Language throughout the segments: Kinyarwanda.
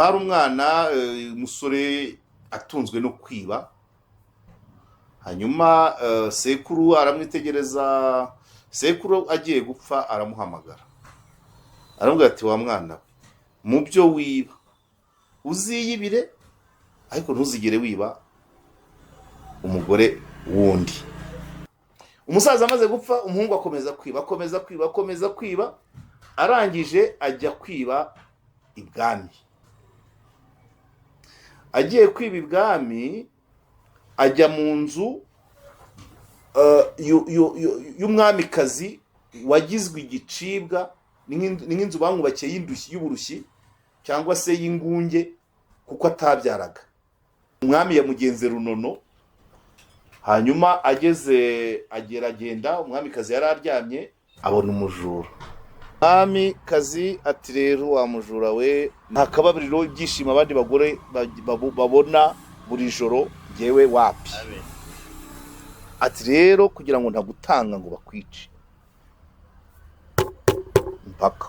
Hari umwana, umusore atunzwe no kwiba. Hanyuma sekuru aramwitegereza. Sekuru agiye gupfa aramuhamagara, aramubwira ati: "Wa mwana we, mu byo wiba uziyibire, ariko ntuzigere wiba umugore wundi." Umusaza amaze gupfa, umuhungu akomeza kwiba, akomeza kwiba, akomeza kwiba. Arangije ajya kwiba ibwami. Agiye kwiba ibwami, ajya mu nzu y'umwamikazi wagizwe igicibwa. Ni nk'inzu bamwubakiye y'indushyi, y'uburushyi cyangwa se y'ingunge, kuko atabyaraga. Umwami yamugenze runono. Hanyuma ageze, ageragenda, umwamikazi yari aryamye, abona umujura. Umwamikazi ati: "Rero wa mujura we, nta kababariro, ibyishimo abandi bagore babona buri joro, ngewe wapi." Ati: "Rero kugira ngo ntagutanga ngo bakwice mpaka,"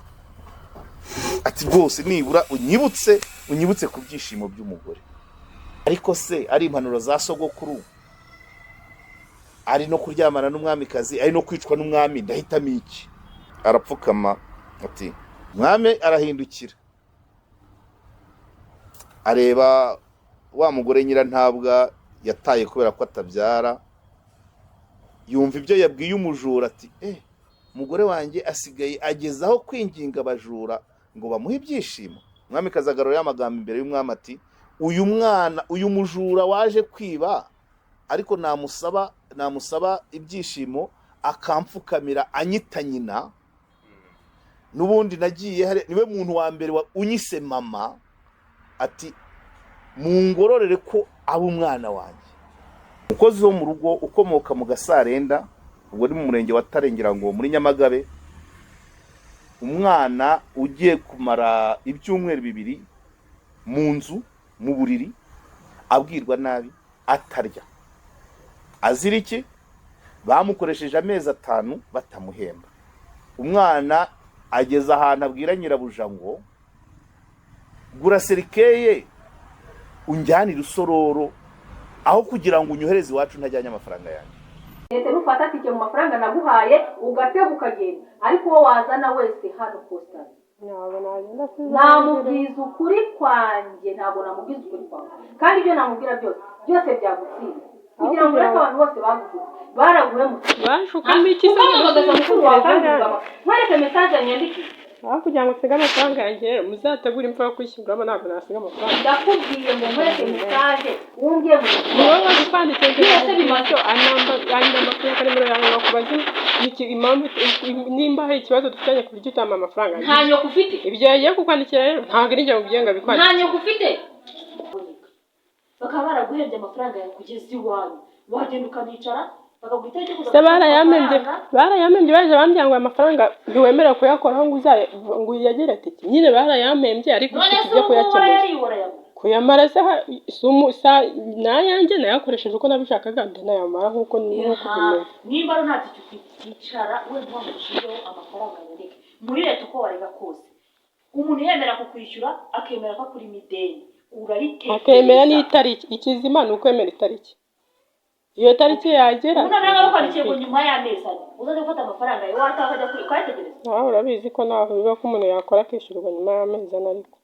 ati, "rwose nibura unyibutse ku byishimo by'umugore." Ariko se ari impanuro za sogokuru, ari no kuryamana n'umwamikazi, ari no kwicwa n'umwami, ndahitamo iki? Arapfukama ati: "Mwami." Arahindukira areba wa mugore nyirantabwa yataye kubera ko atabyara. Yumva ibyo yabwiye umujura, ati: "Eh, umugore wanjye asigaye agezaho kwinginga abajura ngo bamuhe ibyishimo." Umwamikazi agarura amagambo imbere y'umwami, ati: "Uyu mwana, uyu mujura waje kwiba, ariko namusaba ibyishimo akampfukamira anyita nyina. N'ubundi nagiye hari niwe muntu wa mbere unyise mama." Ati: "Mungororere ko aba umwana wanjye." Umukozi wo mu rugo ukomoka mu Gasarenda, ubwo ni mu murenge wa Tare, ngira ngo muri Nyamagabe, umwana ugiye kumara ibyumweru 2 mu nzu, mu buriri, abwirwa nabi, atarya, azira iki? Bamukoresheje amezi 5 batamuhemba. Umwana ageze ahantu abwira nyirabuja ngo: "Gura cercueil unjyanire Usororo, aho kugira ngo unyohereze iwacu ntajyanye amafaranga yanjye." Leta nufata tike mu mafaranga naguhaye, ugatega ukagenda, ariko uwo wazana wese hano Costa Ntabwo nagenda sinzi. Namubwiza ukuri kwanjye, ntabwo namubwiza ukuri kwawe, kandi ibyo namubwira byose byose byagutsinda. Kugira ngo ureke abantu bose bagushutse, baraguhemukiye. Banshukamo iki se? Ukamuhamagaza mukuru wawe kandi nkwereke message yanyandikiye. Aho kugira ngo nsige amafaranga yanjye rero, muzategure imva yo kwishyurwamo, ntabwo nasiga amafaranga. Ndakubwiye ngo nkwereke message wumbwiye ngo Ni wowe wazi kwandikira. Byose bimaze. Anamba kuri nimero yawe, ngakubaza impamvu, nimba hari ikibazo dufitanye ku buryo utampa amafaranga yanjye. Nta nyoko ufite. Ibyo yagiye kukwandikira rero ntabwo ari njye mubwiye ngo Nta abikwandikire. nyoko ufite. Bakaba baraguhembye amafaranga yawe kugeza iwanyu, wagenda ukanicara bakaguha itariki yo kuza Se gufata barayamembye? amafaranga. Barayamembye, baje bambwira ngo aya mafaranga ntiwemerewe kuyakoraho, ngo uzaye ngo uyagire tike nyine. Barayamembye, ariko None ufite se ibyo ubu ngubu kuyakemura. warayariye, urayamara? Kuyamara se si nayanjye nayakoresheje uko nabishakaga, ndanayamara nk'uko bimeze. Nimba ari nta tike ufite, icara wenda wamushizeho amafaranga aboneke muri leta. Uko warega kose, umuntu yemera kukwishyura, akemera ko akurimo ideni, uraritekereza. Akemera n'itariki. Ikizima ni ukwemera itariki. Iyo tariki yagera, Ubu noneho bakwandikiye ngo nyuma y'amezi 4 uzajya gufata amafaranga yawe, wataha ukajya ukayategereza. Nawe urabizi ko ntaho biba ko umuntu yakora akishyurwa nyuma y'amezi 4, ariko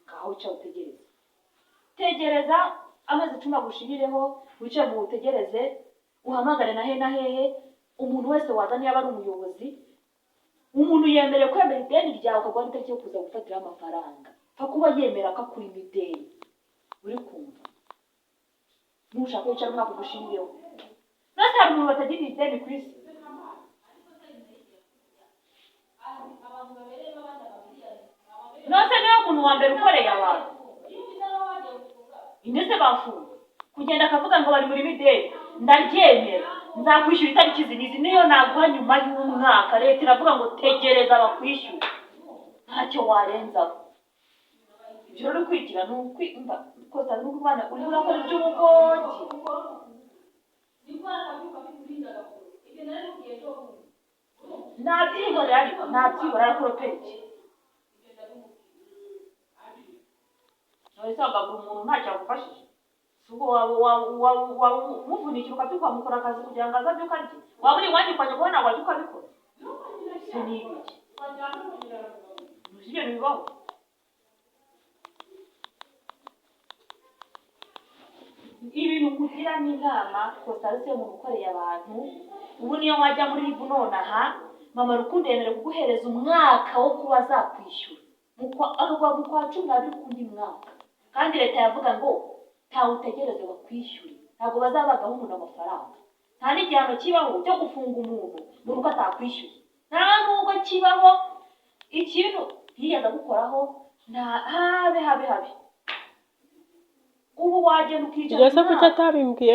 Ngaho wicara utegereze, tegereza amezi 10 agushirireho, wicare mu utegereze, uhamagare na he na hehe, umuntu wese waza, niba ari umuyobozi. Umuntu yemerewe kwemera ideni ryawe, ukaguha n'itariki yo kuza gufatiraho amafaranga, pfa kuba yemera ko akurimo ideni. Uri kumva? Nushaka wicara umwaka ugushirireho. Nose hari umuntu batagirira ideni ku isi? Nose niwe muntu wa mbere ukoreye abantu indetse bafunga kugenda akavuga ngo bari muri mideli? Ndaryemera, nzakwishyura itariki izi n'izi. Niyo naguha nyuma y'umwaka, leta iravuga ngo tegereza bakwishyure, ntacyo warenzaho. Ibyo rero uri kwigira ni ukwimva kosa, ni ukubana urimo urakora iby'ubugogi. Nabyihorera, ariko nabyihorera, akoropera iki? Ese wagabura umuntu ntacyo agufashije? Si ubwo waba umuvunikira ukabyuka ukamukora akazi kugira ngo aze abyuke arye? Waba uri iwanyu ukajya kubona wajya ukabikora? Se ni ibiki? Uzi ibintu bibaho? Ibintu kugira n'inama Constance umuntu ukoreye abantu. Ubu niyo wajya muri RIB nonaha, Mama Rukundo yemerewe kuguhereza umwaka wo kuba azakwishyura akaguha mu kwa 12 k'undi mwaka. Kandi leta yavuga ngo ntawutegereze bakwishyure, ntabwo bazabagaho umuntu amafaranga. Nta n'igihano kibaho cyo gufunga umuntu ngo nuko atakwishyuye, nta nubwo kibaho. Ikintu ntiyigeze agukoraho, nta habe habe habe. Ubu wagenda ukicara Ibyo se kuki umwaka. atabimbwiye?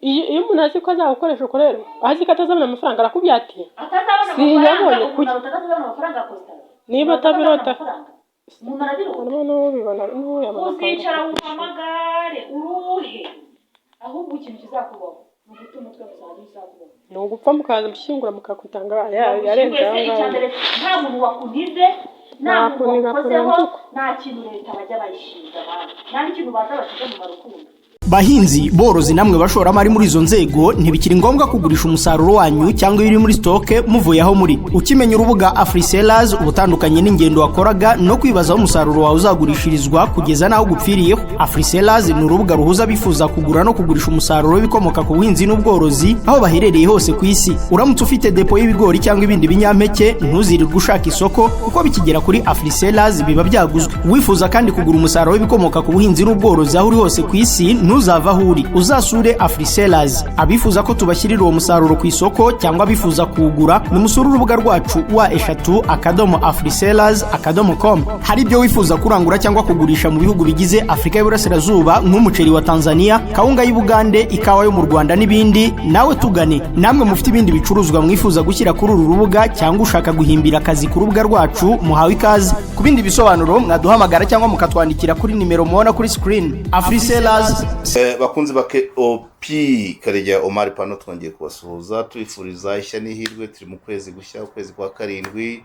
Iyo umuntu azi ko azagukoresha uko rero, azi ko atazabona amafaranga, arakubwira ati atazabona Sinyabonye amafaranga. kuki- Umuntu atazabona amafaranga ya Constance. Niba Umuntu atazabona atabirota. amafaranga, umuntu arabirota. Harimo n'ubibona n'uyabona. Uzicara wumamagare uruhe, ahubwo ikintu kizakubaho ni uguta umutwe gusa, ntabwo bizakubaho. Ni ugupfa mukaza mushyingura mukakwitanga yarenze aho Wese icya ngaho. mbere, nta muntu wakunize, nta muntu Nakuniga wakozeho, kurenza uko. nta kintu leta bajya bayishinga abantu, nta n'ikintu baza bashyize mu marukundo. Bahinzi, borozi namwe bashoramari muri izo nzego, ntibikiri ngombwa kugurisha umusaruro wanyu cyangwa ibiri muri stock muvuye aho muri. Ukimenya urubuga Afriselas, ubutandukanye n'ingendo wakoraga no kwibaza aho umusaruro wawe uzagurishirizwa kugeza n'aho gupfiriyeho. Afriselas ni urubuga ruhuza abifuza kugura no kugurisha umusaruro w'ibikomoka ku buhinzi n'ubworozi aho baherereye hose ku isi. Uramutse ufite depo y'ibigori cyangwa ibindi binyampeke, ntuzirirwe ushaka isoko kuko bikigera kuri Afriselas biba byaguzwe. Wifuza kandi kugura umusaruro w'ibikomoka ku buhinzi n'ubworozi aho uri hose ku isi, ntuzava aho uri, uzasure Afriselas. Abifuza ko tubashyirira uwo musaruro ku isoko cyangwa abifuza kuwugura, nimusure urubuga rwacu www.afriselas.com. Hari ibyo wifuza kurangura cyangwa kugurisha mu bihugu bigize Afurika y'Iburasirazuba, nk'umuceri wa Tanzania, kawunga y'Ubugande, ikawa yo mu Rwanda n'ibindi, nawe tugane. Namwe mufite ibindi bicuruzwa mwifuza gushyira kuri uru rubuga cyangwa ushaka guhimbira akazi ku rubuga rwacu, muhawe ikaze. Ku bindi bisobanuro mwaduhamagara cyangwa mukatwandikira kuri nimero mubona kuri screen. Afriselas. Bakunzi ba KOP Karegeya Omar Pano, twongeye kubasuhuza tubifuriza ishya n'ihirwe. Turi mu kwezi gushya, ukwezi kwa karindwi.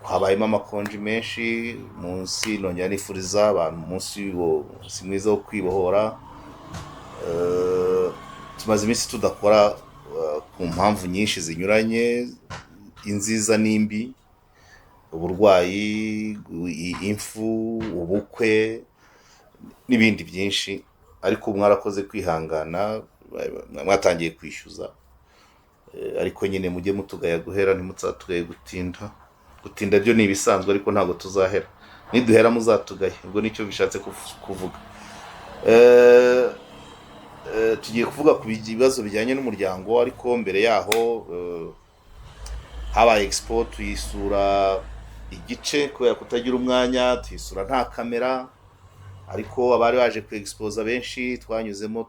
Habayemo amakonji menshi munsi. Nongera nifuriza abantu umunsi mwiza wo kwibohora. Tumaze iminsi tudakora ku mpamvu nyinshi zinyuranye, inziza n'imbi, uburwayi, impfu, ubukwe n'ibindi byinshi, ariko mwarakoze kwihangana, mwatangiye kwishyuza. Ariko nyine mujye mutugaya guhera, ntimuzatugaye gutinda. Gutinda byo ni ibisanzwe, ariko ntabwo tuzahera. Niduhera muzatugaye, ubwo nicyo bishatse kuvuga. Tugiye kuvuga ku bibazo bijyanye n'umuryango, ariko mbere yaho habaye expo, tuyisura igice kubera kutagira umwanya, tuyisura nta kamera, ariko abari baje ku expoza benshi twanyuzemo,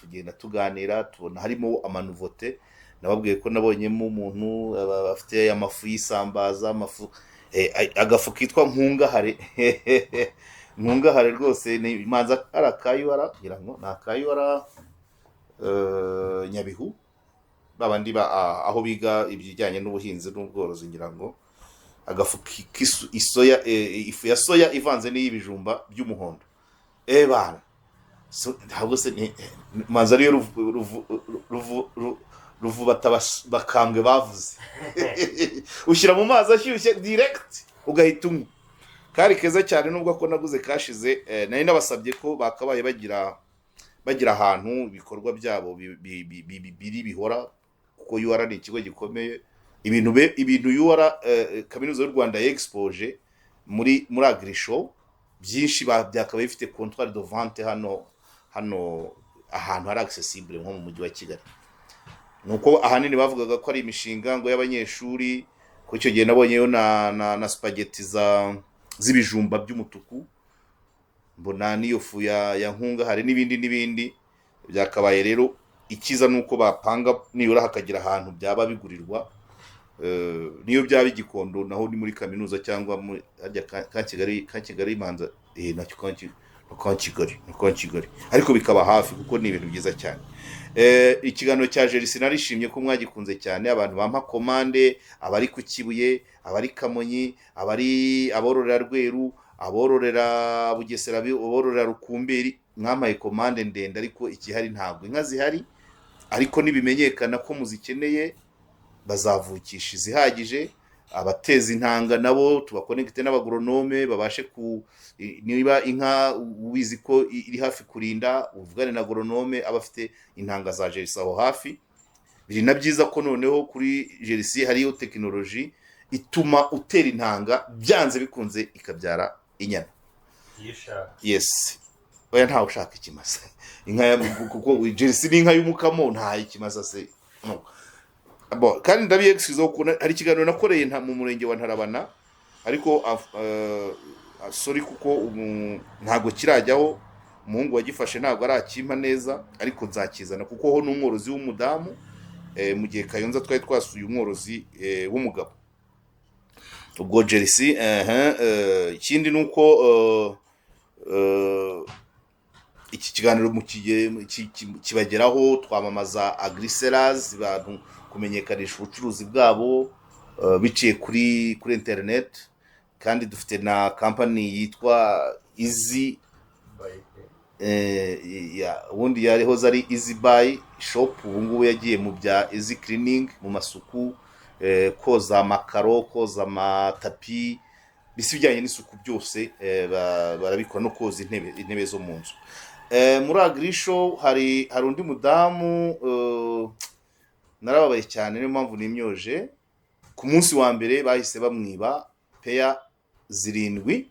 tugenda tuganira, tubona harimo ama nouveautés. Nababwiye ko nabonyemo umuntu afite amafu y'isambaza, amafu agafu kitwa nkungahare. Nkungahare rwose ni manza ari akayubara, ngira ngo ni akayubara Nyabihu, babandi aho biga ibijyanye n'ubuhinzi n'ubworozi, ngira ngo agafu isoya, ifu ya soya ivanze n'iy'ibijumba by'umuhondo. Bana, so, ntabwo se manza ariyo ruvubata bakambwe bavuze, ushyira mu mazi ashyushye direct ugahita unywa. Kari keza cyane nubwo ko naguze kashize. Nari nabasabye ko bakabaye bagira ahantu ibikorwa byabo biri bihora, kuko UR ni ikigo gikomeye. Ibintu UR, Kaminuza y'u Rwanda expoje muri Agrishow byinshi byakabaye bifite comptoir de vente hano ahantu hari accessible nko mu mujyi wa Kigali. Nuko ahanini bavugaga ko ari imishinga ngo y'abanyeshuri, ko icyo gihe nabonyeyo na spaghetti za z'ibijumba by'umutuku, mbona n'iyo fu ya nkungahare n'ibindi n'ibindi. Byakabaye rero ikiza nuko bapanga nibura hakagira ahantu byaba bigurirwa, niyo byaba igikondo naho ni muri kaminuza cyangwa muri harya ka Kigali manza nacyo ka Kigali, na ka Kigali, ariko bikaba hafi kuko ni ibintu byiza cyane. Ikiganiro cya Jerisi narishimye ko mwagikunze cyane. Abantu bampa komande, abari ku Kibuye, abari Kamonyi, abari abororera Rweru, Abororera Bugesera, abororera Rukumberi, mwampaye komande ndende, ariko ikihari ntabwo inka zihari, ariko nibimenyekana ko muzikeneye bazavukisha izihagije. Abateza intanga nabo tubakonegite n'abagoronome babashe ku niba inka ubizi ko iri hafi kurinda, uvugane na goronome aba afite intanga za Jersey aho hafi. Biri na byiza ko noneho kuri Jersey hariyo tekinoloji ituma utera intanga byanze bikunze ikabyara inyana. Iyo ushaka. Yes, oya, ntawe ushaka ikimasa. Inka ya, kuko Jersey ni inka y'umukamo, nta ikimasa se no. Bo, kandi ndabiexcuse ukuntu hari ikiganiro nakoreye mu murenge wa Ntarabana, ariko sorry, kuko ntabwo kirajyaho. Umuhungu wagifashe ntabwo arakimpa neza, ariko nzakizana kuko ho n'umworozi w'umudamu, mu gihe Kayonza twari twasuye umworozi w'umugabo. Ubwo Jersey, ikindi ni uko iki kiganiro kibageraho, twamamaza Agriseras, abantu kumenyekanisha ubucuruzi bwabo biciye kuri internet. Kandi dufite na company yitwa Easy ubundi yarihoze ari Easy Buy Shop, ubu ngubu yagiye mu bya Easy Cleaning, mu masuku, koza amakaro, koza amatapi, bisi ibijyanye n'isuku byose, barabikora, no koza intebe zo mu nzu. Muri Agrishow hari undi mudamu, narababaye cyane, niyo mpamvu nimyoje. Ku munsi wa mbere bahise bamwiba peya 7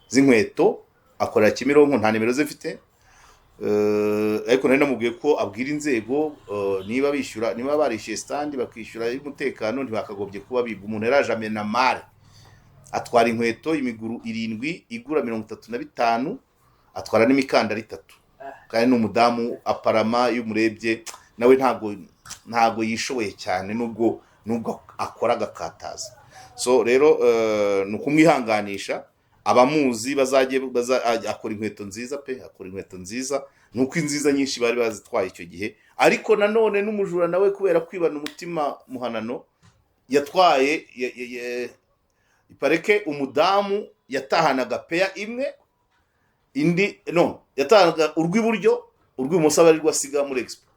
z'inkweto. Akorera Kimironko, nta nimero ze mfite, ariko nari namubwiye ko abwira inzego, niba bishyura, niba barishyuye stand bakishyura y'umutekano, ntibakagombye kuba bibwa. Umuntu yaraje amena mare, atwara inkweto imiguru 7 igura 35, atwara n'imikandara 3. Kandi ni umudamu aparama, iyo umurebye nawe ntabwo yishoboye cyane, nubwo akora agakataza. So rero ni ukumwihanganisha. Abamuzi bazajye akora inkweto nziza pe, akora inkweto nziza, nuko inziza nyinshi bari bazitwaye icyo gihe. Ariko nanone n'umujura nawe kubera kwibana umutima muhanano yatwaye ipareke. Umudamu yatahanaga peya imwe, indi no yatahanaga urw'iburyo, urw'ibumoso aba arirwo asiga muri expo.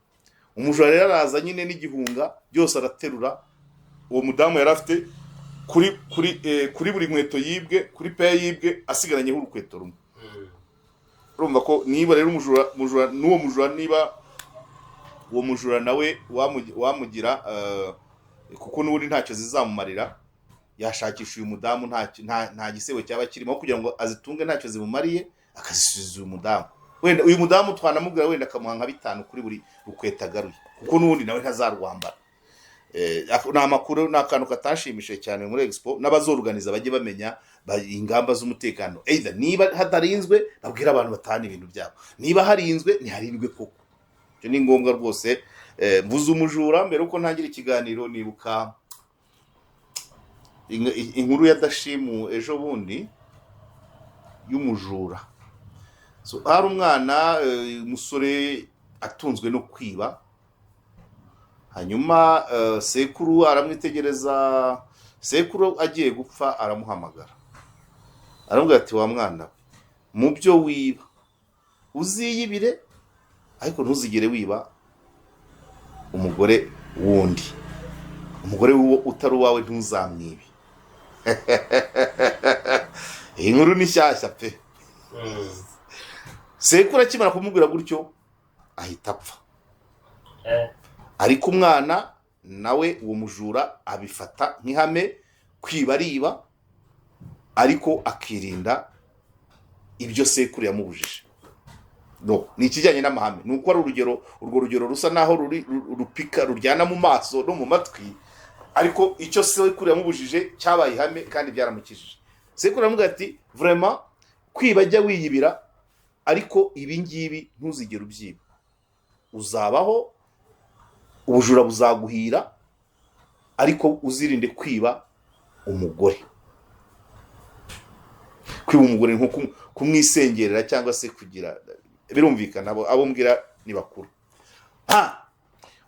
Umujura rero araza nyine n'igihunga byose araterura. Uwo mudamu yari afite kuri buri nkweto yibwe, kuri peya yibwe, asigaranyeho urukweto rumwe. Urumva ko niba rero umujura n'uwo mujura, niba uwo mujura nawe wamugira, kuko n'ubundi ntacyo zizamumarira, yashakisha uyu mudamu, nta gisebo cyaba kirimo kugira ngo azitunge ntacyo zimumariye, akazisubiza uyu mudamu. Wenda uyu mudamu twanamubwira wenda akamuha nka 5 kuri buri rukweto agaruye, kuko n'ubundi nawe ntazarwambara. Ni amakuru, ni akantu katashimishije cyane muri expo. N'abazoruganiza bajye bamenya ingamba z'umutekano, either niba hatarinzwe babwira abantu batahana ibintu byabo, niba harinzwe ntiharindwe koko. Icyo ni ngombwa rwose. Mvuze umujura, mbere uko ntangira ikiganiro nibuka inkuru ya Dashimu ejo bundi y'umujura. So, hari umwana, umusore atunzwe no kwiba. Hanyuma sekuru aramwitegereza. Sekuru agiye gupfa aramuhamagara, aramubwira ati: "Wa mwana we, mu byo wiba uziyibire, ariko ntuzigere wiba umugore wundi. Umugore w'uwo utari uwawe ntuzamwibe." Iyi nkuru ni shyashya pe. Sekuru akimara kumubwira gutyo ahita apfa. Ariko umwana nawe, uwo mujura abifata nk'ihame, kwiba ariba, ariko akirinda ibyo sekuru yamubujije. No ni ikijyanye n'amahame, ni uko ari urugero, urwo rugero rusa naho ruri rupika, ruryana mu maso no mu matwi, ariko icyo sekuru yamubujije cyabaye ihame kandi byaramukijije. Sekuru aramubwira ati: "Vraiment, kwiba jya wiyibira, ariko ibi ngibi ntuzigere ubyiba. Uzabaho, ubujura buzaguhira, ariko uzirinde kwiba umugore." Kwiba umugore nko kumwisengerera cyangwa se kugira, birumvikana, abo mbwira ni bakuru. Ha,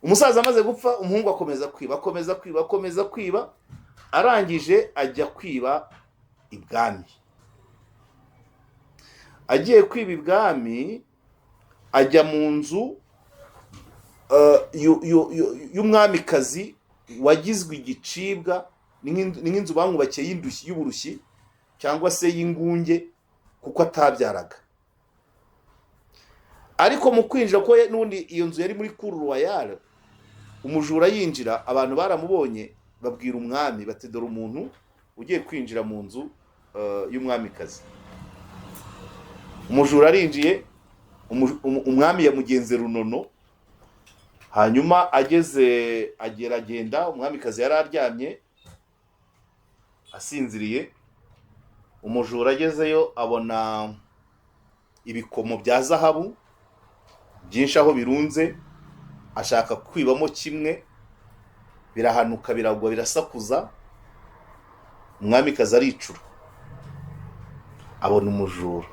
umusaza amaze gupfa, umuhungu akomeza kwiba, akomeza kwiba, akomeza kwiba. Arangije ajya kwiba ibwami. Agiye kwiba ibwami, ajya mu nzu y'umwamikazi wagizwe igicibwa, ni nk'inzu bamwubakiye y'indushyi, y'uburushyi cyangwa se y'ingunge, kuko atabyaraga. Ariko mu kwinjira, ko n'ubundi iyo nzu yari muri cour royale, umujura yinjira abantu baramubonye, babwira umwami bati: "Dore umuntu ugiye kwinjira mu nzu y'umwamikazi." Umujura arinjiye, umwami yamugenze runono. Hanyuma ageze, ageragenda, umwamikazi yari aryamye asinziriye. Umujura agezeyo abona ibikomo bya zahabu byinshi aho birunze, ashaka kwibamo kimwe, birahanuka, biragwa, birasakuza. Umwamikazi aricura, abona umujura.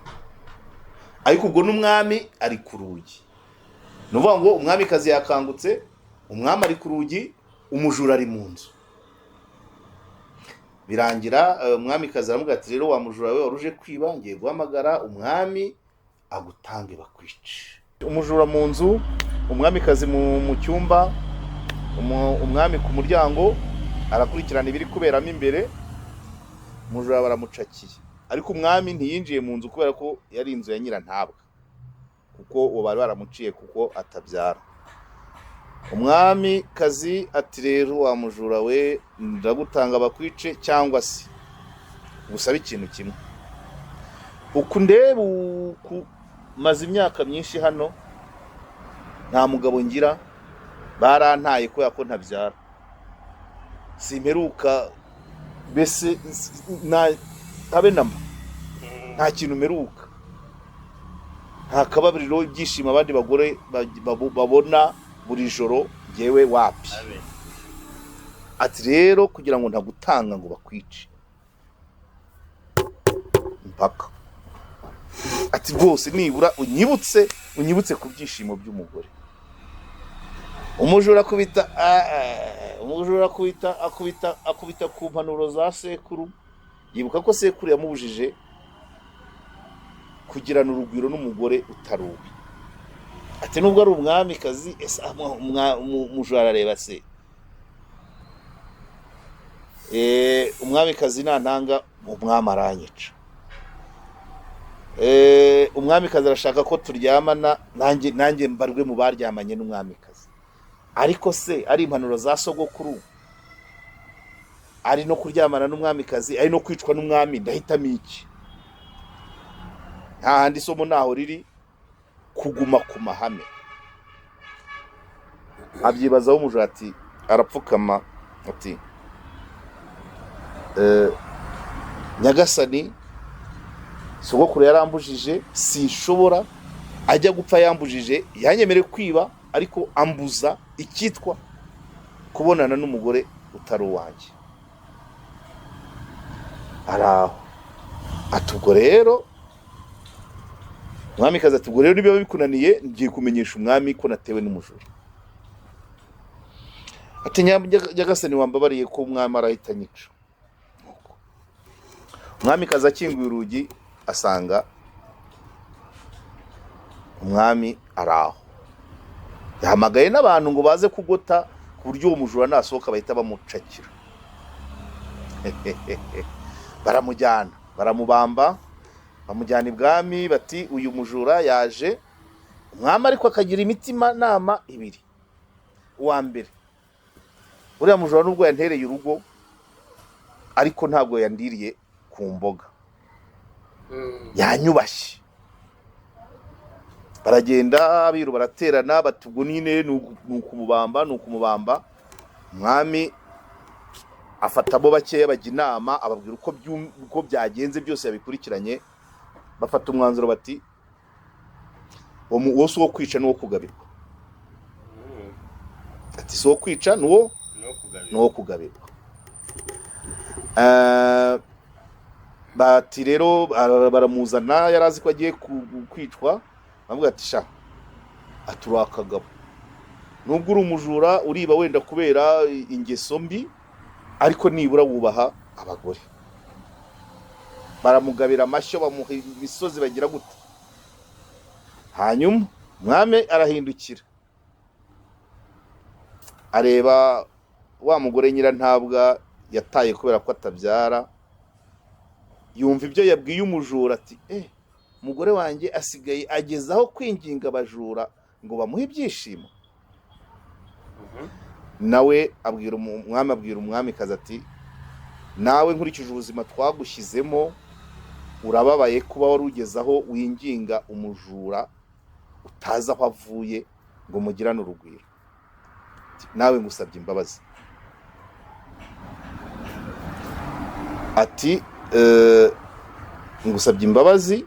Ariko ubwo n'umwami ari ku rugi. Ni ukuvuga ngo umwamikazi yakangutse, umwami ari ku rugi, umujura ari mu nzu. Birangira umwamikazi aramubwira ati: "Rero wa mujura we wari uje kwiba, ngiye guhamagara umwami agutange bakwice." Umujura mu nzu, umwamikazi mu cyumba, umwami ku muryango arakurikirana ibiri kuberamo imbere. Umujura baramucakiye, ariko umwami ntiyinjiye mu nzu kubera ko yari inzu ya nyirantabwa, kuko uwo bari baramuciye kuko atabyara. Umwamikazi ati: "Rero wa mujura we, ndagutanga bakwice cyangwa se gusabe ikintu kimwe. Uku ndeba uku, maze imyaka myinshi hano, nta mugabo ngira, barantaye kubera ko ntabyara, simperuka mbese habe namba, nta kintu mperuka, nta kababariro, ibyishimo abandi bagore babona buri joro, ngewe wapi." Ati: "Rero kugira ngo ntagutanga ngo bakwice mpaka," ati, "rwose nibura unyibutse ku byishimo by'umugore." Umujura akubita, umujura akubita ku mpanuro za sekuru, yibuka ko sekuru yamubujije kugirana urugwiro n'umugore utari uwe. Ati nubwo ari umwamikazi, ese umujura arareba se, umwamikazi nantanga umwami aranyica, umwamikazi arashaka ko turyamana, nanjye mbarwe mu baryamanye n'umwamikazi. Ariko se ari impanuro za sogokuru, ari no kuryamana n'umwamikazi, ari no kwicwa n'umwami, ndahitamo iki? Nta handi isomo ntaho riri, kuguma ku mahame. Abyibazaho umujura, ati, arapfukama ati: "Nyagasani, sogokuru yarambujije, sinshobora, ajya gupfa yambujije, yanyemereye kwiba ariko ambuza icyitwa kubonana n'umugore utari uwanjye." Araho ati: "Ubwo rero," umwamikazi ati: "Ubwo rero niba bikunaniye, ngiye kumenyesha umwami ko natewe n'umujura." Ati: "Nyagasani, wambabariye ko umwami arahita anyica." Umwamikazi akinguye urugi asanga umwami araho, yahamagaye n'abantu ngo baze kugota ku buryo uwo mujura nasohoka bahita bamucakira. Baramujyana, baramubamba, bamujyana ibwami, bati: "Uyu mujura yaje." Umwami ariko akagira imitima nama ibiri. Uwa mbere: uriya mujura nubwo yantereye urugo, ariko ntabwo yandiriye ku mboga, yanyubashye. Baragenda, abiru baraterana, bati: "Ubwo nyine ni ukumubamba, ni ukumubamba." Umwami afatamo bakeya, bajya inama, ababwira uko byagenze byose yabikurikiranye. Bafata umwanzuro bati: "Uwo si uwo kwica, ni uwo kugabirwa." Ati: "Si uwo kwica, ni uwo kugabirwa." Bati rero baramuzana, yari azi ko agiye kwicwa. Bavuga ati: "Sha," ati, "uri akagabo, nubwo uri umujura, uriba wenda kubera ingeso mbi, ariko nibura wubaha abagore." Baramugabira amashyo, bamuha imisozi, bagira gute. Hanyuma umwami arahindukira areba wa mugore Nyirantabwa yataye kubera ko atabyara, yumva ibyo yabwiye umujura ati umugore wanjye asigaye ageze aho kwinginga abajura ngo bamuhe ibyishimo. Nawe abwira umwami, abwira umwamikazi ati nawe nkurikije ubuzima twagushyizemo urababaye kuba wari ugeze aho winginga umujura utazi aho avuye ngo mugirane urugwiro, nawe ngusabye imbabazi. Ati ngusabye imbabazi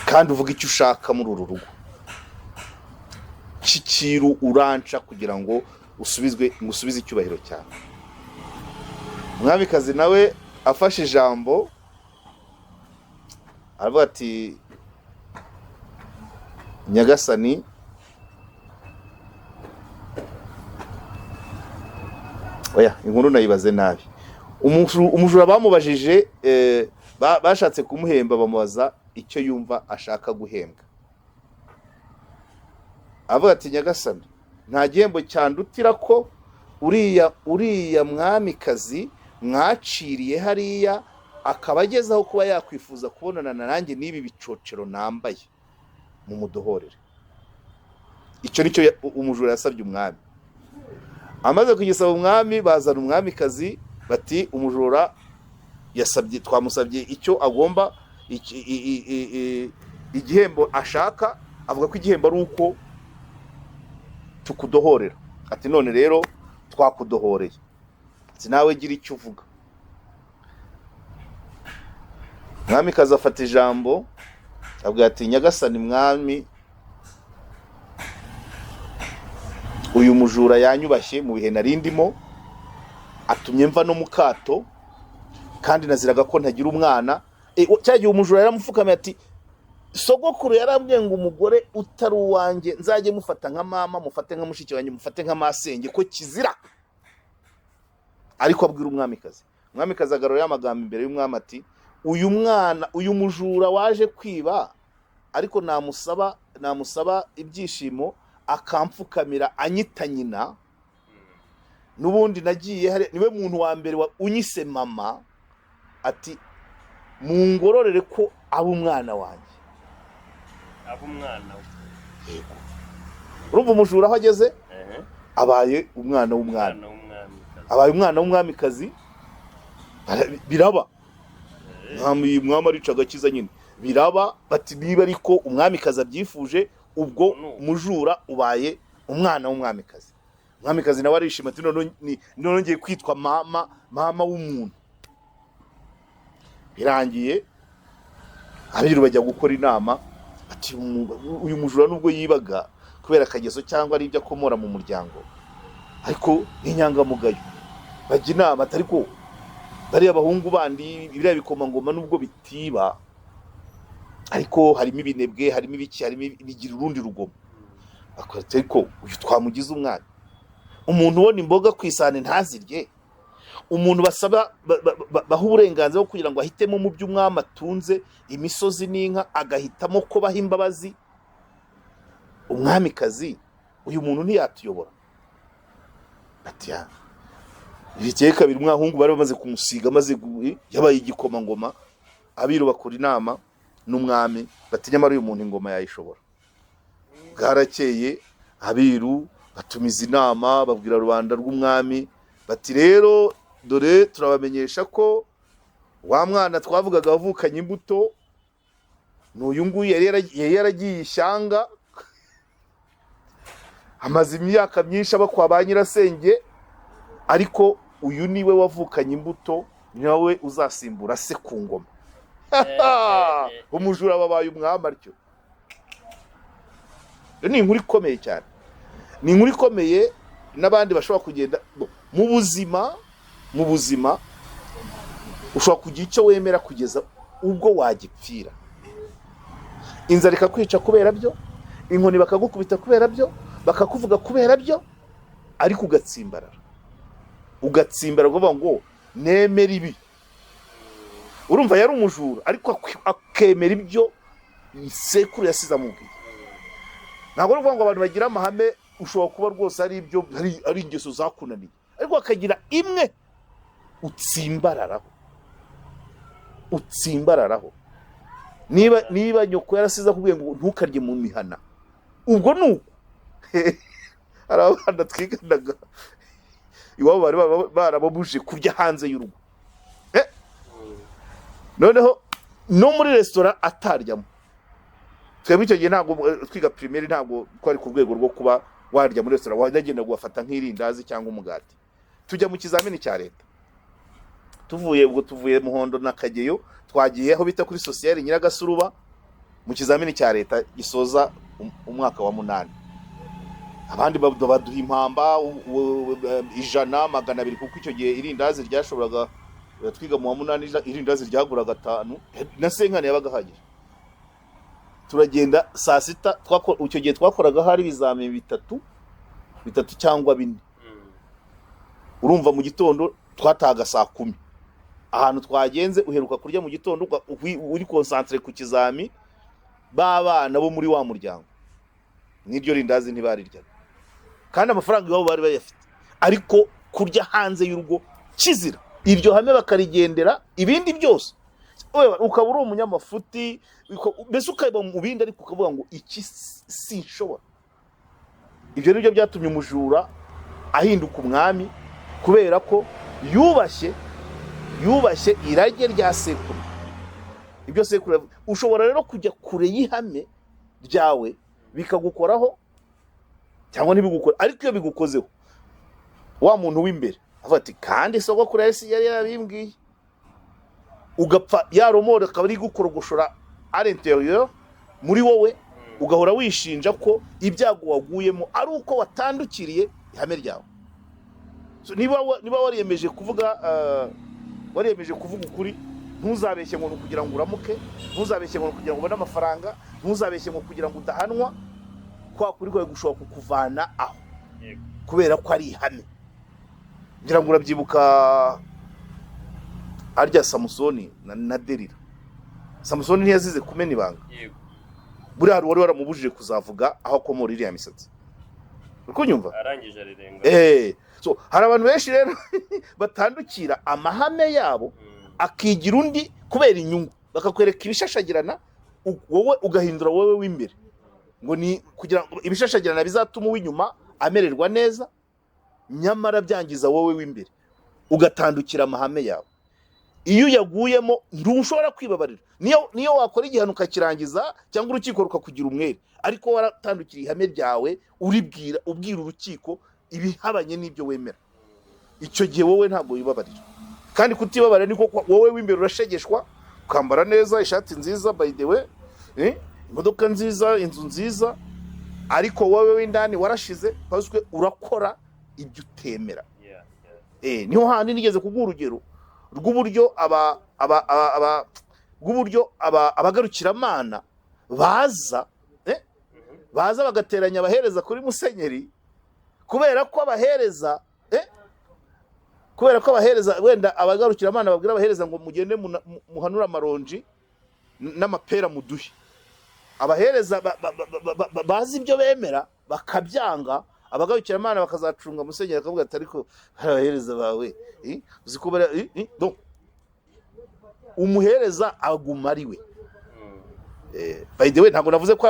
kandi uvuga icyo ushaka muri uru rugo, Kikiru uranca kugira ngo usubizwe, ngusubize icyubahiro cyawe. Umwamikazi nawe afashe ijambo aravuga ati Nyagasani, oya inkuru nayibaze nabi. Umujura bamubajije, bashatse kumuhemba bamubaza icyo yumva ashaka guhembwa. Avuga ati Nyagasani, nta gihembo cyandutira ko uriya mwamikazi mwaciriye hariya akaba agezaho kuba yakwifuza kubonana nanjye n'ibi bicocero nambaye, mu mudohorere. Icyo nicyo umujura yasabye umwami. Amaze kugisaba umwami, bazana umwamikazi bati umujura yasabye, twamusabye icyo agomba, igihembo ashaka, avuga ko igihembo ari uko tukudohorera. Ati none rero twakudohoreye, ati nawe gira icyo uvuga. Mwamikazi afata ijambo avuga ati Nyagasani mwami, uyu mujura yanyubashye mu bihe narindimo, atumye mva no mukato, kandi naziraga ko ntagira umwana. Cyagiye umujura yaramupfukamiye ati sogokuru yarambwiye ngo umugore utari uwanjye nzajye mufata nka mama, mufate nka mushiki wanjye, mufate nka masenge, ko kizira. Ariko abwira umwamikazi. Umwamikazi agarura amagambo imbere y'umwami ati uyu mwana, uyu mujura waje kwiba, ariko namusaba ibyishimo akampfukamira anyita nyina, nubundi nagiye niwe muntu wa mbere unyise mama, ati mungororere ko aba umwana wanjye. Aba umwana we. Yego. Urumva umujura aho ageze? Abaye umwana w'umwami. Abaye umwana w'umwamikazi. Biraba. Umwami arica agakiza nyine. Biraba bati niba ariko umwamikazi abyifuje, ubwo mujura ubaye umwana w'umwamikazi. Umwamikazi nawe arishima ati none ngiye kwitwa mama w'umuntu. Birangiye abiru bajya gukora inama ati uyu mujura nubwo yibaga kubera akageso cyangwa ari ibyo akomora mu muryango, ariko n'inyangamugayo. Bajya inama ati ariko bariya abahungu bandi biriya bikomangoma nubwo bitiba, ariko harimo ibinebwe, harimo ibiki, harimo bigira urundi rugomo. Ariko uyu twamugize umwana. Umuntu ubona imboga ku isahani ntazirye, umuntu basaba baha uburenganzira bwo kugira ngo ahitemo mu by'umwami atunze imisozi n'inka, agahitamo ko baha imbabazi umwamikazi, uyu muntu ntiyatuyobora. Ati ya bikeye kabiri umwahungu bari bamaze kumusiga, amaze yabaye igikomangoma. Abiru bakora inama n'umwami bati nyamara uyu muntu ingoma yayishobora. Bwarakeye abiru batumiza inama, babwira rubanda rw'umwami bati rero dore turabamenyesha ko wa mwana twavugaga wavukanye imbuto n'uyu nguyu yari yaragiye ishyanga, amaze imyaka myinshi aba kwa ba nyirasenge, ariko uyu niwe wavukanye imbuto, nawe uzasimbura se ku ngoma. Umujura babaye umwami atyo. Ni inkuru ikomeye cyane, ni inkuru ikomeye n'abandi bashobora kugenda mu buzima. Mu buzima ushobora kugira icyo wemera kugeza ubwo wagipfira. Inzara ikakwica kubera byo, inkoni bakagukubita kubera byo, bakakuvuga kubera byo, ariko ugatsimbarara. Ugatsimbarara ukavuga ngo nemera ibi. Urumva yari umujura ariko akemera ibyo Sekuru yasize amubwiye. Ntabwo ari ukuvuga ngo abantu bagira amahame, ushobora kuba rwose ari ibyo ari ingeso zakunaniye, ariko hakagira imwe utsimbararaho, utsimbararaho. Niba nyoko yarasize akubwiye ngo ntukarye mu mihana, ubwo ni uko. Hari abana twiganaga iwabo bari barababujije kurya hanze y'urugo. Noneho no muri resitora ataryamo. Twebwe icyo gihe ntabwo twiga primaire, ntabwo twari ku rwego rwo kuba warya muri resitora, wajya ugafata nk'irindazi cyangwa umugati. Tujya mu kizamini cya leta, tuvuye ubwo tuvuye Muhondo na Kageyo, twagiye aho bita kuri Sociale Nyiragasuruba mu kizamini cya leta gisoza umwaka wa 8. Abandi baduha impamba 100, 200, kuko icyo gihe irindazi ryashoboraga, twiga mu wa 8, irindazi ryaguraga 5 na senkani yabaga ahagije. Turagenda saa sita, icyo gihe twakoraga hari ibizamini bitatu cyangwa 4. Urumva mu gitondo twatahaga saa 10. Ahantu twagenze uheruka kurya mu gitondo uri concentré ku kizami, b'abana bo muri wa muryango n'iryo rindazi ntibariryaga, kandi amafaranga iwabo bari bayafite, ariko kurya hanze y'urugo kizira. Iryo hame bakarigendera ibindi byose. Ukaba uri umunyamafuti, mbese ukaba mu bindi, ariko ukavuga ngo iki sinshobora. Ibyo nibyo byatumye umujura ahinduka umwami, kubera ko yubashye irage rya sekuru. Ibyo sekuru, ushobora rero kujya kure y'ihame ryawe bikagukoraho cyangwa ntibigukore, ariko iyo bigukozeho wa muntu w'imbere avuga ati kandi sogokuru yari yarabimbwiye, ugapfa ya remords akaba ari gukorogoshora à l'intérieur muri wowe, ugahora wishinja ko ibyago waguyemo ari uko watandukiriye ihame ryawe. So, niba wariyemeje kuvuga wariyemeje kuvuga ukuri, ntuzabeshye ngo ni ukugira ngo uramuke, ntuzabeshye ngo ni ukugira ngo ubone amafaranga, ntuzabeshye ngo kugira ngo udahanwa. Kwa kuri kwawe gushobora kukuvana aho, kubera ko ari ihame. Ngira ngo urabyibuka arya Samusoni na Delila. Samusoni ntiyazize kumena ibanga? Yego. Buriya hari uwari waramubujije kuzavuga aho akomora iriya misatsi, uri kunyumva? Arangije arirenga. So hari abantu benshi rero batandukira amahame yabo, akigira undi kubera inyungu, bakakwereka ibishashagirana, wowe ugahindura wowe w'imbere ngo ni kugira ngo ibishashagirana bizatuma uw'inyuma amererwa neza, nyamara byangiza wowe w'imbere, ugatandukira amahame yawe. Iyo uyaguyemo ntushobora kwibabarira, niyo wakora igihano ukakirangiza cyangwa urukiko rukakugira umwere, ariko waratandukiriye ihame ryawe, uribwira, ubwira urukiko ibihabanye n'ibyo wemera, icyo gihe wowe ntabwo wibabarira. Kandi kutibabarira niko wowe w'imbere urashegeshwa, ukambara neza, ishati nziza, by the way, imodoka nziza, inzu nziza, ariko wowe w'indani warashize, paswe urakora ibyo utemera. Niho handi nigeze kuguha urugero rw'uburyo aba aba aba, aba rw'uburyo aba abagarukiramana baza, baza bagateranya abahereza kuri musenyeri, kubera ko abahereza wenda abagarukiramana babwira abahereza ngo mugende muhanure amaronji n'amapera muduhe. Abahereza bazi ibyo bemera bakabyanga, abagarukiramana bakazacunga musenyeri akavuga ati ariko hari abahereza bawe, uzi ko donc umuhereza aguma ari we. By the way, ntabwo navuze ko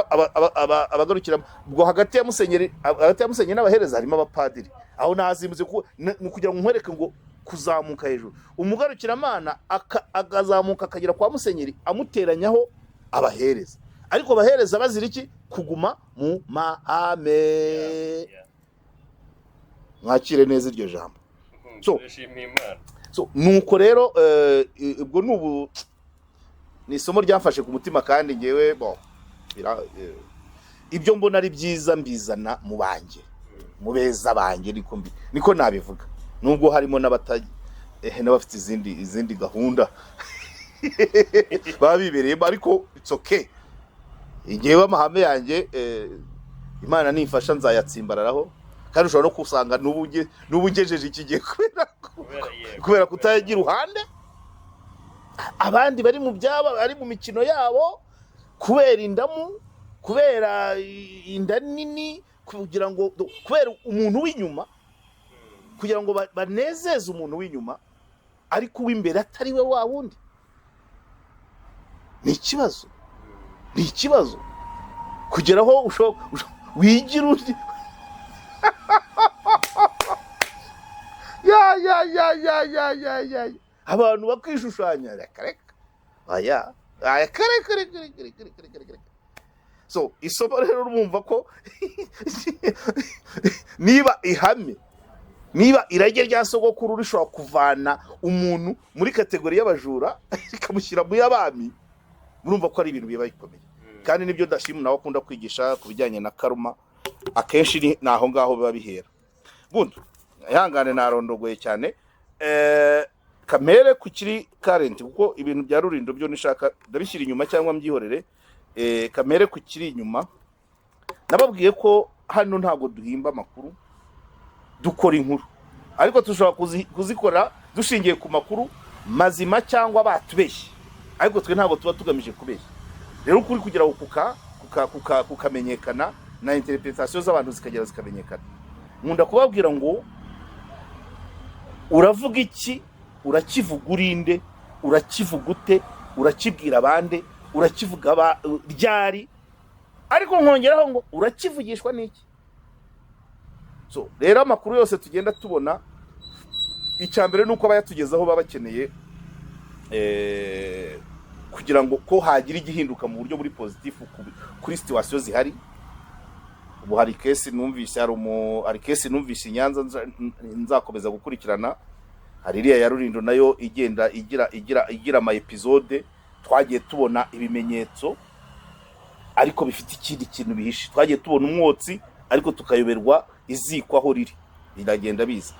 abagarukira ubwo hagati ya musenyeri n'abahereza harimo abapadiri. Aho nazimuze ni ukugira ngo nkwereke ngo kuzamuka hejuru, umugarukiramana akazamuka akagera kwa musenyeri amuteranyaho abahereza, ariko abahereza bazira iki? Kuguma mu mahame. Mwakire neza iryo jambo. So, Turashima Imana. So nuko rero ubwo ni ubu ni isomo ryamfashe ku mutima, kandi ngewe bon ibyo mbona ari byiza mbizana mu banjye, mu beza banjye, niko nabivuga, nubwo harimo n'abafite izindi gahunda baba bibereyemo, ariko it's okay. Ngewe amahame yanjye, Imana nimfasha nzayatsimbararaho, kandi ushobora no kusanga n'ubu ngejeje iki gihe kubera Kubera yego. kubera kutayagira iruhande, abandi bari mu byabo, bari mu mikino yabo. Kubera indamu, kubera inda nini, kugira ngo kubera umuntu w'inyuma, kugira ngo banezeze umuntu w'inyuma, ariko uw'imbere atari we wa wundi. Ni ikibazo, ni ikibazo kugera aho wigira undi. Ya ya ya ya ya ya ya ya. Abantu bakishushanya, reka reka, aya aya, kare kare kare kare kare kare kare kare. So isomo rero, urumva ko niba ihame, niba irage rya sogokuru rishobora kuvana umuntu muri catégorie y'abajura rikamushyira mu y'abami, murumva ko ari ibintu biba bikomeye. Kandi nibyo Dashimu nawe akunda kwigisha ku bijyanye na karma, akenshi ni aho ngaho biba bihera. Bundi ihangane, narondogoye cyane. Kamere ku kiri current, kuko ibintu bya Rurindo byo nishaka ndabishyira inyuma cyangwa mbyihorere. Kamere ku kiri inyuma, nababwiye ko hano ntabwo duhimba amakuru, dukora inkuru, ariko dushobora kuzikora dushingiye ku makuru mazima cyangwa batubeshye, ariko twe ntabwo tuba tugamije kubeshya. Rero ukuri kugira ngo kukamenyekana na interpretation z'abantu zikagera zikamenyekana. Nkunda kubabwira ngo uravuga iki, urakivuga urinde, urakivuga ute, urakibwira abande, urakivuga ryari, ariko nkongeraho ngo urakivugishwa n'iki? So rero amakuru yose tugenda tubona, icya mbere ni uko abayatugezaho baba bakeneye kugira ngo ko hagira igihinduka mu buryo buri positif kuri situation zihari ubu. Hari case numvise, hari case numvise i Nyanza nzakomeza gukurikirana. Hari iriya ya Rurindo nayo igenda igira ama episode. Twagiye tubona ibimenyetso ariko bifite ikindi kintu bihishe. Twagiye tubona umwotsi ariko tukayoberwa iziko aho riri. Biragenda biza.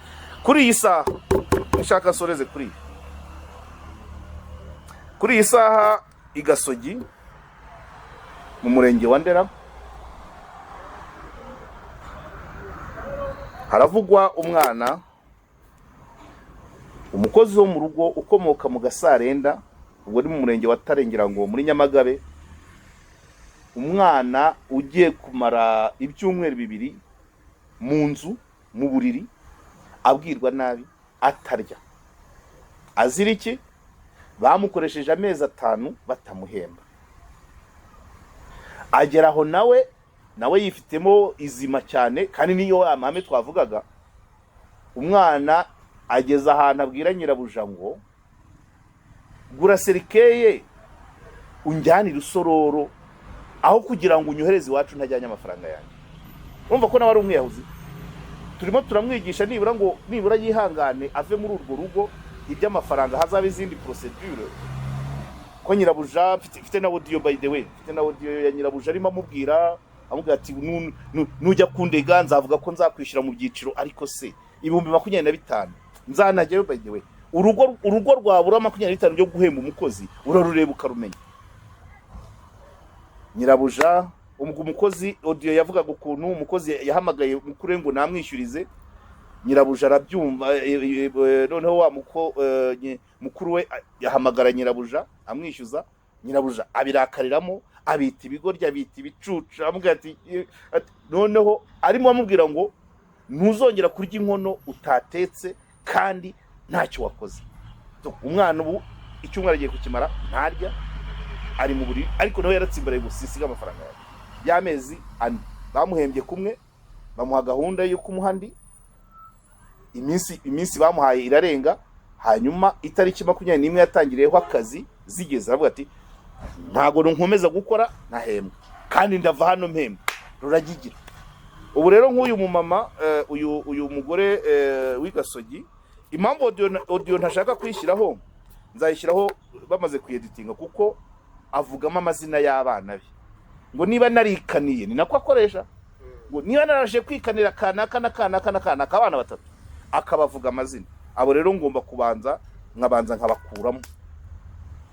Kuri iyi saha nshaka nsoreze kuri iyi saha, i Gasogi mu murenge wa Ndera haravugwa umwana, umukozi wo mu rugo ukomoka mu Gasarenda, ubwo ni mu murenge wa Tare ngira ngo muri Nyamagabe, umwana ugiye kumara ibyumweru 2 mu nzu mu buriri, abwirwa nabi, atarya, azira iki? Bamukoresheje amezi 5 batamuhemba. Agera aho nawe yifitemo izima cyane, kandi niyo amahame twavugaga. Umwana ageze ahantu abwira nyirabuja ngo gura cercueil unjyanire Usororo aho kugira ngo unyohereze iwacu ntajyanye amafaranga yanjye. Urumva ko nawe ari umwiyahuzi. Turimo turamwigisha nibura ngo nibura yihangane ave muri urwo rugo, iby'amafaranga hazaba izindi procedure. Ko nyirabuja mfite na audio, by the way, mfite na audio ya nyirabuja arimo amubwira ati nujya kundega nzavuga ko nzakwishyura mu byiciro, ariko se 25,000 nzanajyayo? By the way, urugo rwabura 25 byo guhemba umukozi, urarureba ukarumenya. Nyirabuja, ubwo umukozi, audio yavugaga ukuntu umukozi yahamagaye mukuru we ngo namwishyurize. Nyirabuja arabyumva. Noneho wa mukuru we yahamagara nyirabuja amwishyuza, nyirabuja abirakariramo, abita ibigoryi, abita ibicucu, amubwira ati noneho arimo amubwira ngo ntuzongera kurya inkono utatetse kandi ntacyo wakoze. So, umwana ubu icyumweru agiye kukimara ntarya, ari mu buriri, ariko nawe yaratsimbaraye gusa isiga amafaranga yawe y'amezi 4 bamuhembye kumwe, bamuha gahunda yo kumuha andi. Iminsi bamuhaye irarenga, hanyuma itariki 21 yatangiriyeho akazi zigeze, aravuga ati ntabwo nkomeza gukora ntahembwa, kandi ndava hano mpembwa ruragigira. Ubu rero nk'uyu mumama, uyu mugore w'i Gasogi, impamvu audio ntashaka kuyishyiraho, nzayishyiraho bamaze kuyeditinga, kuko avugamo amazina y'abana be, ngo niba narikaniye, ni nako akoresha, ngo niba naraje kwikanira kanaka na kanaka na kanaka, abana batatu, akabavuga amazina. Abo rero ngomba kubanza nkabanza nkabakuramo,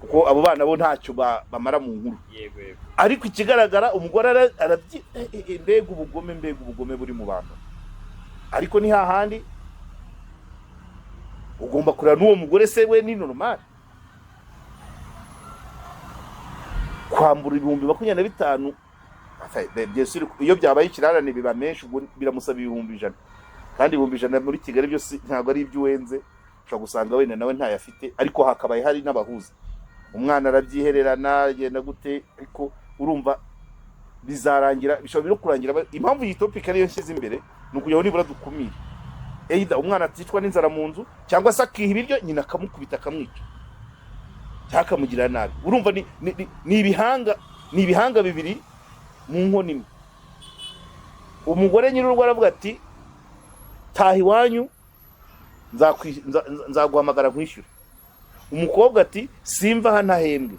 kuko abo bana bo ntacyo bamara mu nkuru. yego yego Ariko ikigaragara, umugore arabyi mbega ubugome, mbega ubugome buri mu bantu! Ariko ni hahandi ugomba kureba n'uwo mugore se we ni normal? Kwambura 25,000, enfin, bien sûr, iyo byabaye ikirarane biba menshi, ubwo biramusaba 100,000, kandi 100,000 muri Kigali byose ntabwo ari ibyo uwenze. Ushobora gusanga wenda nawe ntayafite, ariko hakabaye hari n'abahuza. Umwana arabyihererana, agenda gute? Ariko urumva bizarangira, bishobora no kurangira. Impamvu iyi topic ariyo nshyize imbere ni ukugira ngo nibura dukumire either umwana aticwa n'inzara mu nzu, cyangwa se akiha ibiryo nyina akamukubita akamwica cyangwa akamugirira nabi. Urumva ni ibihanga bibiri mu nkono imwe. Umugore nyir'urugo aravuga ati: "Taha iwanyu, nzaguhamagara nkwishyure." Umukobwa ati: "Simva hano ahembwe."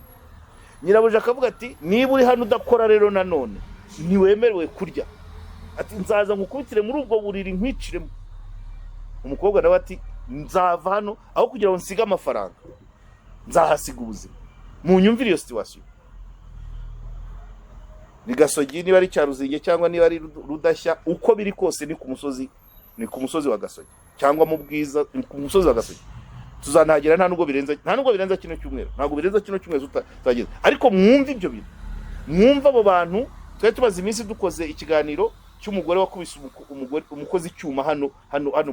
Nyirabuja akavuga ati: "Niba uri hano udakora rero nanone ntiwemerewe kurya." Ati: "Nzaza ngukubitire muri ubwo buriri nkwiciremo." Umukobwa nawe ati: "Nzava hano aho kugira ngo nsige amafaranga nzahasiga ubuzima." Munyumvire iyo situation. Ni Gasogi, niba ari Cyaruzinge cyangwa niba ari Rudashya, uko biri kose ni ku musozi, ni ku musozi wa Gasogi cyangwa mu Bwiza, ni ku musozi wa Gasogi. Tuzanahagera, nta nubwo birenza kino cyumweru, ntabwo birenza kino cyumweru tutageze. Ariko mwumve ibyo bintu, mwumve abo bantu. Twari tumaze iminsi dukoze ikiganiro cy'umugore wakubise umugore umukozi icyuma hano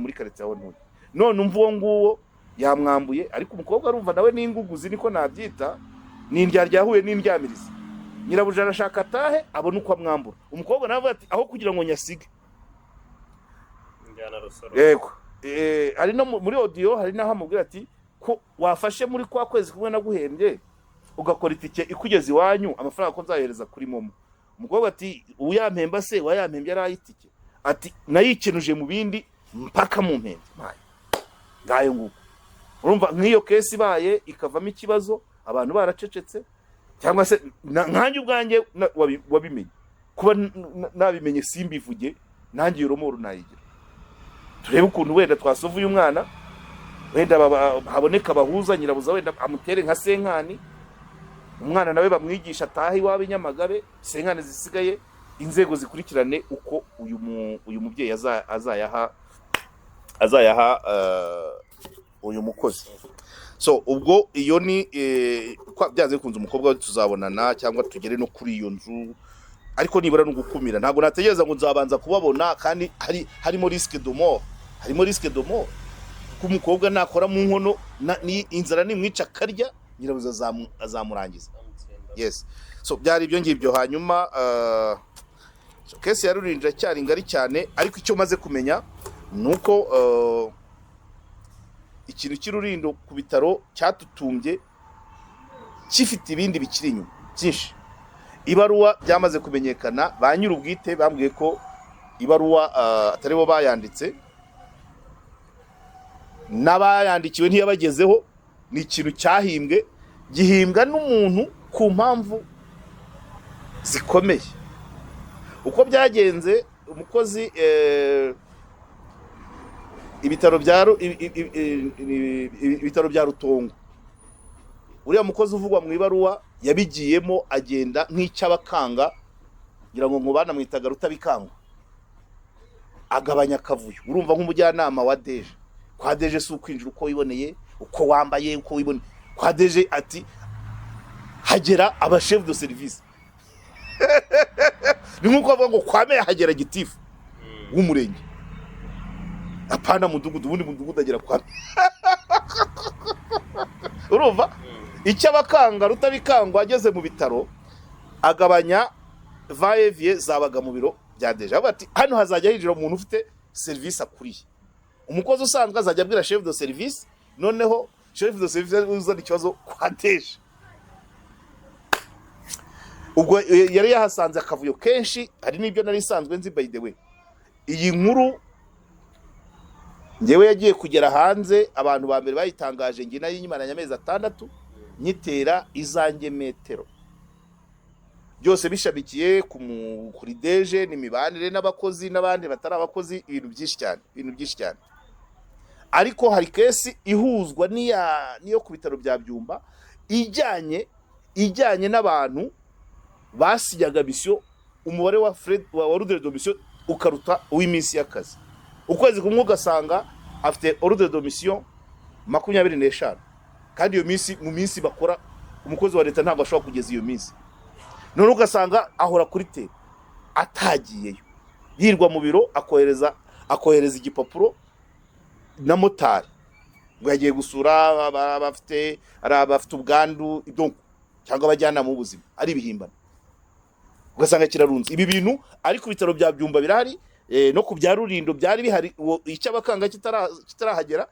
muri karitsiye aho ntuye. None umva, uwo nguwo yamwambuye, ariko umukobwa arumva nawe n'inguguzi, niko nabyita, ni indyarya yahuye n'indyamirizi. Nyirabuja arashaka atahe abone uko amwambura. Umukobwa nawe avuga ati: "Aho kugira ngo nyasige Njyana rusoro. Yego. Hari no muri audio, hari n'aho amubwira ati: "Ko wafashe muri kwa kwezi kumwe naguhembye ugakora itike ikugeza iwanyu, amafaranga ko nzayohereza kuri MoMo?" Umukobwa ati: "Uyampemba se wayampembye ari ay'itike?" Ati: "Nayikenuje mu bindi mpaka mu mpembye." Maye. Ngayo nguko. Urumva nk'iyo case ibaye ikavamo ikibazo, abantu baracecetse, cyangwa se nkanjye ubwanjye wabimenye, kuba nabimenye simbivuge, nanjye iyo remords nayigira. Turebe ukuntu wenda twasova uyu mwana, wenda haboneka abahuza, nyirabuza wenda amutere nka cinquante, umwana nawe bamwigisha atahe iwabo i Nyamagabe, cinquante zisigaye inzego zikurikirane uko uyu mubyeyi azayaha uyu mukozi. So ubwo iyo ni byanze bikunze umukobwa we tuzabonana cyangwa tugere no kuri iyo nzu, ariko nibura no gukumira. Ntabwo nategereza ngo nzabanza kubabona, kandi harimo risque de mort, harimo risque de mort, kuko umukobwa nakora mu nkono ni inzara nimwica akarya, nyirabuza azamurangiza. Yes, so byari ibyo ngibyo. Hanyuma so case ya Rurinda iracyari ngari cyane, ariko icyo maze kumenya ni uko ikintu cy'Ururindo ku bitaro cyatutumbye gifite ibindi bikiri inyuma byinshi. Ibaruwa byamaze kumenyekana, ba nyir'ubwite bambwiye ko ibaruwa atari bo bayanditse, n'abayandikiwe ntiyabagezeho. Ni ikintu cyahimbwe, gihimbwa n'umuntu ku mpamvu zikomeye. Uko byagenze, umukozi ibitaro bya Ru- i- i- i- i- ibitaro bya Rutongo, uriya mukozi uvugwa mu ibaruwa yabigiyemo agenda nk'icy'abakanga, ngira ngo banamwitaga Rutabikangwa, agabanya akavuyo. Urumva nk'umujyanama wa DG, kwa DG si ukwinjira uko wiboneye, uko wambaye, uko wiboneye. Kwa DG ati hagera aba chef de service, ni nk'uko bavuga ngo kwa meya hagera gitifu w'umurenge, apana mudugudu. Ubundi mudugudu agera kwa, urumva icyo abakanga. Rutabikangwa ageze mu bitaro agabanya va-et-vient zabaga mu biro bya DG, avuga ati: "Hano hazajya hinjira umuntu ufite serivisi akuriye. Umukozi usanzwe azajya abwira chef de service, noneho chef de service uzana ikibazo kwa DG." Ubwo yari yahasanze akavuyo kenshi. Hari n'ibyo nari nsanzwe nzi. By the way, iyi nkuru ngewe yagiye kugera hanze, abantu ba mbere bayitangaje, njye nayo nyimaranye amezi 6 nyitera izanjye metero, byose bishamikiye kuri DG n'imibanire n'abakozi n'abandi batari abakozi, ibintu byinshi cyane, ibintu byinshi cyane. Ariko hari case ihuzwa n'iyo ku bitaro bya Byumba, ijyanye n'abantu basinyaga mission, umubare wa frais wa ordre de mission ukaruta uw'iminsi y'akazi. Ukwezi kumwe ugasanga afite ordre de mission 25, kandi iyo minsi mu minsi bakora umukozi wa leta ntabwo ashobora kugeza iyo minsi. None ugasanga ahora kuri terrain atagiyeyo, yirwa mu biro, akohereza igipapuro na motari ngo yagiye gusura abafite, ari abafite ubwandu, donc cyangwa abajyanama b'ubuzima, ari ibihimbano, ugasanga kirarunze. Ibi bintu ari ku bitaro bya Byumba birahari, no ku bya Rulindo byari bihari, uwo icy'abakanga kitarahagera,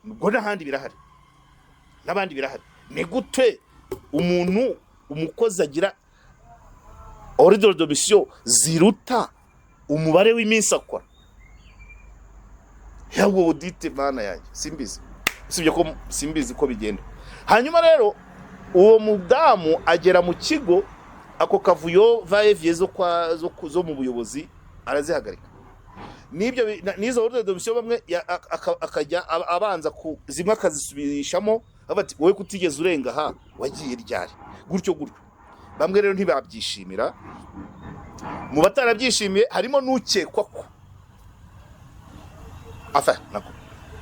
ubwo n'ahandi birahari, n'abandi birahari. Ni gute umuntu, umukozi, agira ordre de mission ziruta umubare w'iminsi akora? Yabwo audit, mana yanjye, simbizi, usibye ko simbizi ko bigenda. Hanyuma rero uwo mudamu agera mu kigo, ako kavuyo, va-et-vient zo kwa zo, zo mu buyobozi arazihagarika. N'ibyo n'izo ordre de mission bamwe akajya abanza ku zimwe akazisubirishamo, avuga ati: "Wowe kutigeze urenga aha, wagiye ryari?" Gutyo gutyo. Bamwe rero ntibabyishimira. Mu batarabyishimiye harimo n'ukekwa ko, enfin nako,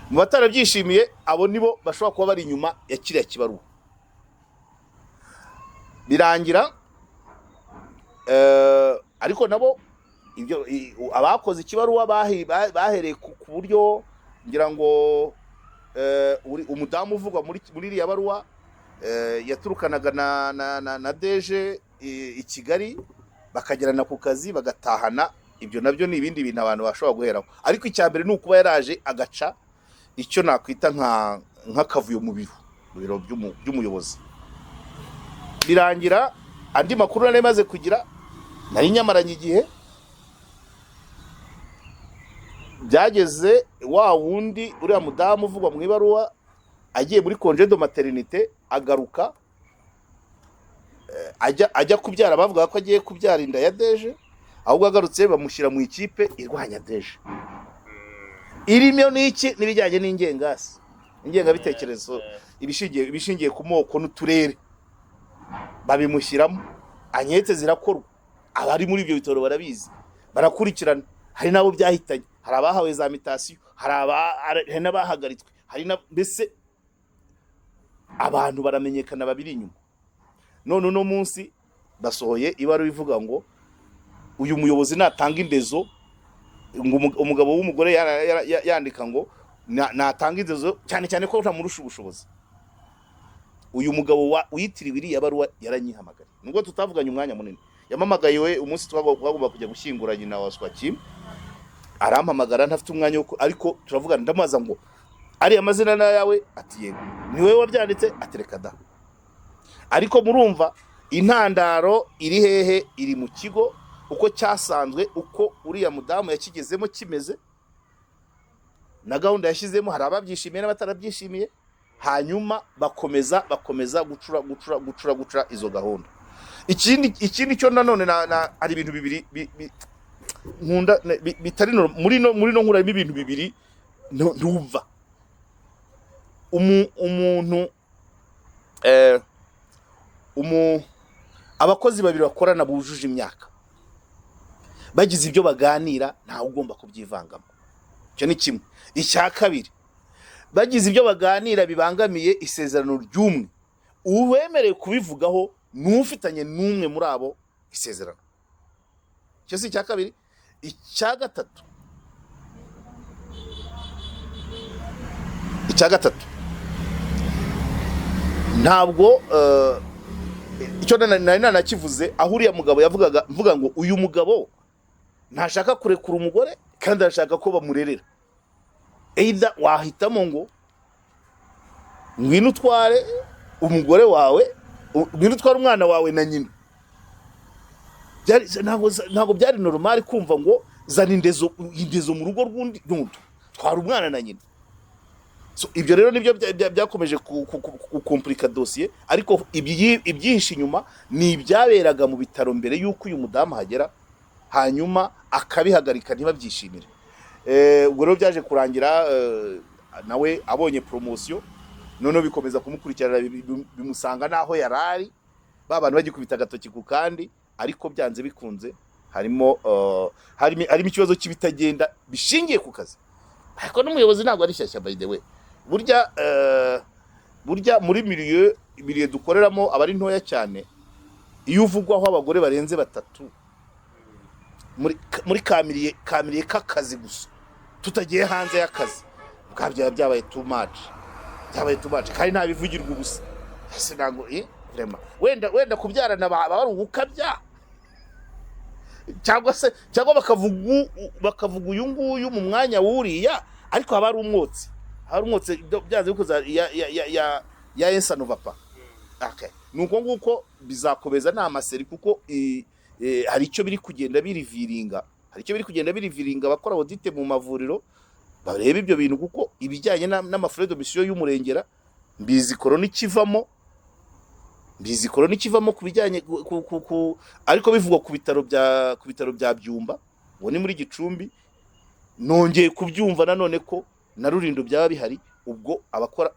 mu batarabyishimiye abo nibo bashobora kuba bari inyuma ya kiriya kibaruwa. Birangira ariko nabo ibyo abakoze ikibaruwa bahereye ku buryo ngira ngo umudamu uvugwa muri iriya baruwa yaturukanaga na DG i Kigali, bakagerana ku kazi, bagatahana. Ibyo nabyo ni ibindi bintu abantu bashobora guheraho, ariko icya mbere ni ukuba yaraje agaca icyo nakwita nk'akavuyo mu biro by'umuyobozi. Birangira andi makuru nari maze kugira, nari nyamaranye igihe, byageze wa wundi, uriya mudamu uvugwa mu ibaruwa, agiye muri congé de maternité, agaruka ajya kubyara, bavuga ko agiye kubyara inda ya DG, ahubwo agarutse bamushyira mu ikipe irwanya DG, irimo n'iki, n'ibijyanye n'ingengasi, ingengabitekerezo, ibishingiye ku moko n'uturere, babimushyiramo. Enquêtes zirakorwa, abari muri ibyo bitaro barabizi, barakurikirana. Hari n'abo byahitanye, hari abahawe za mutation, hari n'abahagaritswe, hari na mbese abantu baramenyekana babiri inyuma. None uno munsi basohoye ibaruwa ivuga ngo uyu muyobozi natanga indezo, ngo umugabo w'umugore yandika ngo natanga indezo, cyane cyane ko ntamurusha ubushobozi. Uyu mugabo witiriwe iriya baruwa yaranyihamagaye, nubwo tutavuganye umwanya munini. Yamamagaye we umunsi twagomba kujya gushyingura nyina wa Swakim, arampamagara ntafite umwanya wo ariko turavugana. Ndamubaza ngo: "Ariya mazina ni ayawe?" Ati: "Yego." "Ni wowe wabyanditse?" Ati: "Reka da." Ariko murumva intandaro iri hehe? Iri mu kigo uko cyasanzwe, uko uriya mudamu yakigezemo kimeze na gahunda yashyizemo. Hari ababyishimiye n'abatarabyishimiye, hanyuma bakomeza gucura, gucura, gucura, gucura izo gahunda. Ikindi cyo nanone hari ibintu bibiri nkunda bitari muri no nkuru. Harimo ibintu bibiri ntumva. Umuntu abakozi babiri bakorana bujuje imyaka bagize ibyo baganira, ntawe ugomba kubyivangamo. Icyo ni kimwe. Icya kabiri, bagize ibyo baganira bibangamiye isezerano ry'umwe, uwemerewe kubivugaho n'ufitanye n'umwe muri abo isezerano. Icyo si icya kabiri? Icya gatatu, ntabwo icyo nari nanakivuze aho uriya mugabo yavugaga, mvuga ngo uyu mugabo ntashaka kurekura umugore kandi arashaka ko bamurerera. Either wahitamo ngo ngwino utware umugore wawe, ngwino utware umwana wawe na nyina. Ntabwo byari normal kumva ngo zana indezo mu rugo rw'undi n'undi, twara umwana na nyina. So, ibyo rero nibyo byakomeje gukomplika dosiye. Ariko ibyihishe inyuma ni ibyaberaga mu bitaro mbere y'uko uyu mudamu ahagera, hanyuma akabihagarika ntibabyishimire. Ubwo rero byaje kurangira nawe abonye promotion, noneho bikomeza kumukurikirana, bimusanga n'aho yari ari, ba bantu bagikubita agatoki ku kandi. Ariko byanze bikunze harimo ikibazo cy'ibitagenda bishingiye ku kazi. Ariko n'umuyobozi ntabwo ari shyashya, by the way. Burya muri milieu dukoreramo aba ari ntoya cyane. Iyo uvugwaho abagore barenze batatu muri kamiriye k'akazi gusa, tutagiye hanze y'akazi, bwabyo biba byabaye too much, byabaye too much, kandi nta bivugirwa ubusa. Ese ntabwo vraiment, wenda kubyarana baba ari ugukabya, cyangwa se cyangwa bakavuga uyu nguyu mu mwanya w'uriya, ariko haba hari umwotsi, haba hari umwotsi byanze bikunze ya ensanovapa. Okay. Nuko nguko bizakomeza, ni amaseri, kuko hari icyo biri kugenda biriviringa, hari icyo biri kugenda biriviringa. Abakora audit mu mavuriro bareba ibyo bintu, kuko ibijyanye n'ama frais de mission y'umurengera, mbizi korona ikivamo, mbizi korona ikivamo ku bijyanye ku ariko bivugwa ku bitaro bya Byumba, ngo ni muri Gicumbi. Nongeye kubyumva nanone ko na Rulindo byaba bihari. Ubwo abakora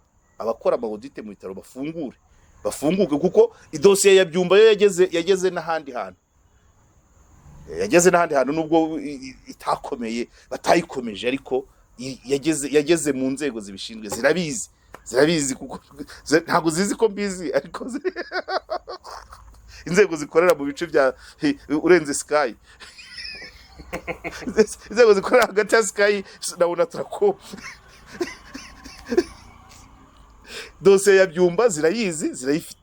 ama audit mu bitaro bafungure, bafunguke, kuko idosiye ya Byumba yo yageze n'ahandi hantu, yageze n'ahandi hantu, nubwo itakomeye, batayikomeje, ariko yageze mu nzego zibishinzwe, zirabizi, zirabizi, kuko ntabwo zizi ko mbizi, ariko inzego zikorera mu bice bya urenze Sky, inzego zikorera hagati ya Sky na Onatracom, dosiye ya Byumba zirayizi, zirayifite,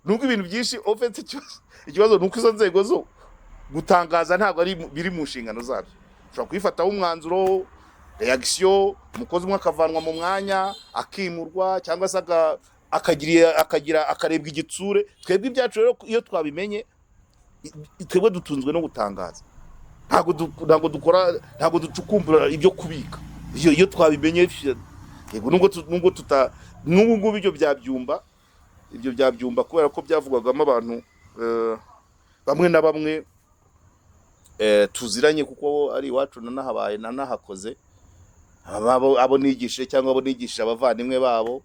nubwo ibintu byinshi ofetse. Ikibazo ni uko izo nzego zo gutangaza ntabwo ari biri mu nshingano zabyo. Ushobora kuyifataho umwanzuro, réaction, umukozi umwe akavanwa mu mwanya, akimurwa, cyangwa se akagira akarebwa igitsure. Twebwe ibyacu rero, iyo twabimenye, twebwe dutunzwe no gutangaza, ntabwo dukora, ntabwo ducukumbura ibyo kubika. Iyo twabimenye, yego, nubwo tuta n'ubu ngubu ibyo bya Byumba, kubera ko byavugwagamo abantu bamwe na bamwe tuziranye, kuko ari iwacu, nanahabaye, nanahakoze, abo nigishije cyangwa abo nigishije abavandimwe babo,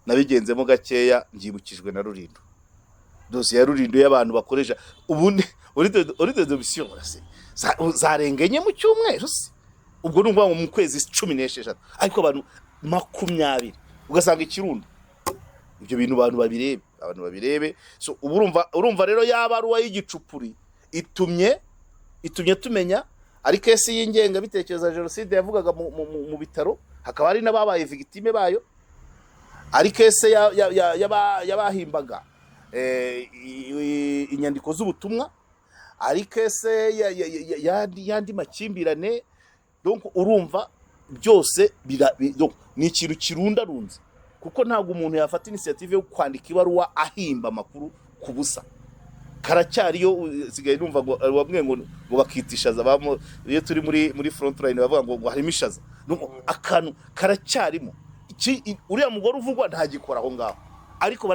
nabigenzemo gakeya. Mbyibukijwe na Rulindo, dosiye ya Rulindo y'abantu bakoresha ubundi ordre de mission zarenga enye mu cyumweru se, ubwo ni ukuvuga ngo mu kwezi 16, ariko abantu 20, ugasanga ikirundo. Ibyo bintu abantu babirebe, abantu babirebe. So ubu urumva rero yaba ari uway'igicupuri itumye tumenya ari case y'ingengabitekerezo ya jenoside yavugaga mu bitaro, hakaba hari n'ababaye victime bayo, ari case y'abahimbaga inyandiko z'ubutumwa, ari case y'andi makimbirane. Donc urumva byose donc ni ikintu kirundarunze, kuko ntabwo umuntu yafata initiative yo kwandika ibaruwa ahimba amakuru ku busa. Karacyariyo, sigaye numva ngo bamwe ngo bakita ishaza iyo turi muri front line bavuga ngo harimo ishaza. Donc akantu karacyarimo. Uriya mugore uvugwa ntagikora aho ngaho, ariko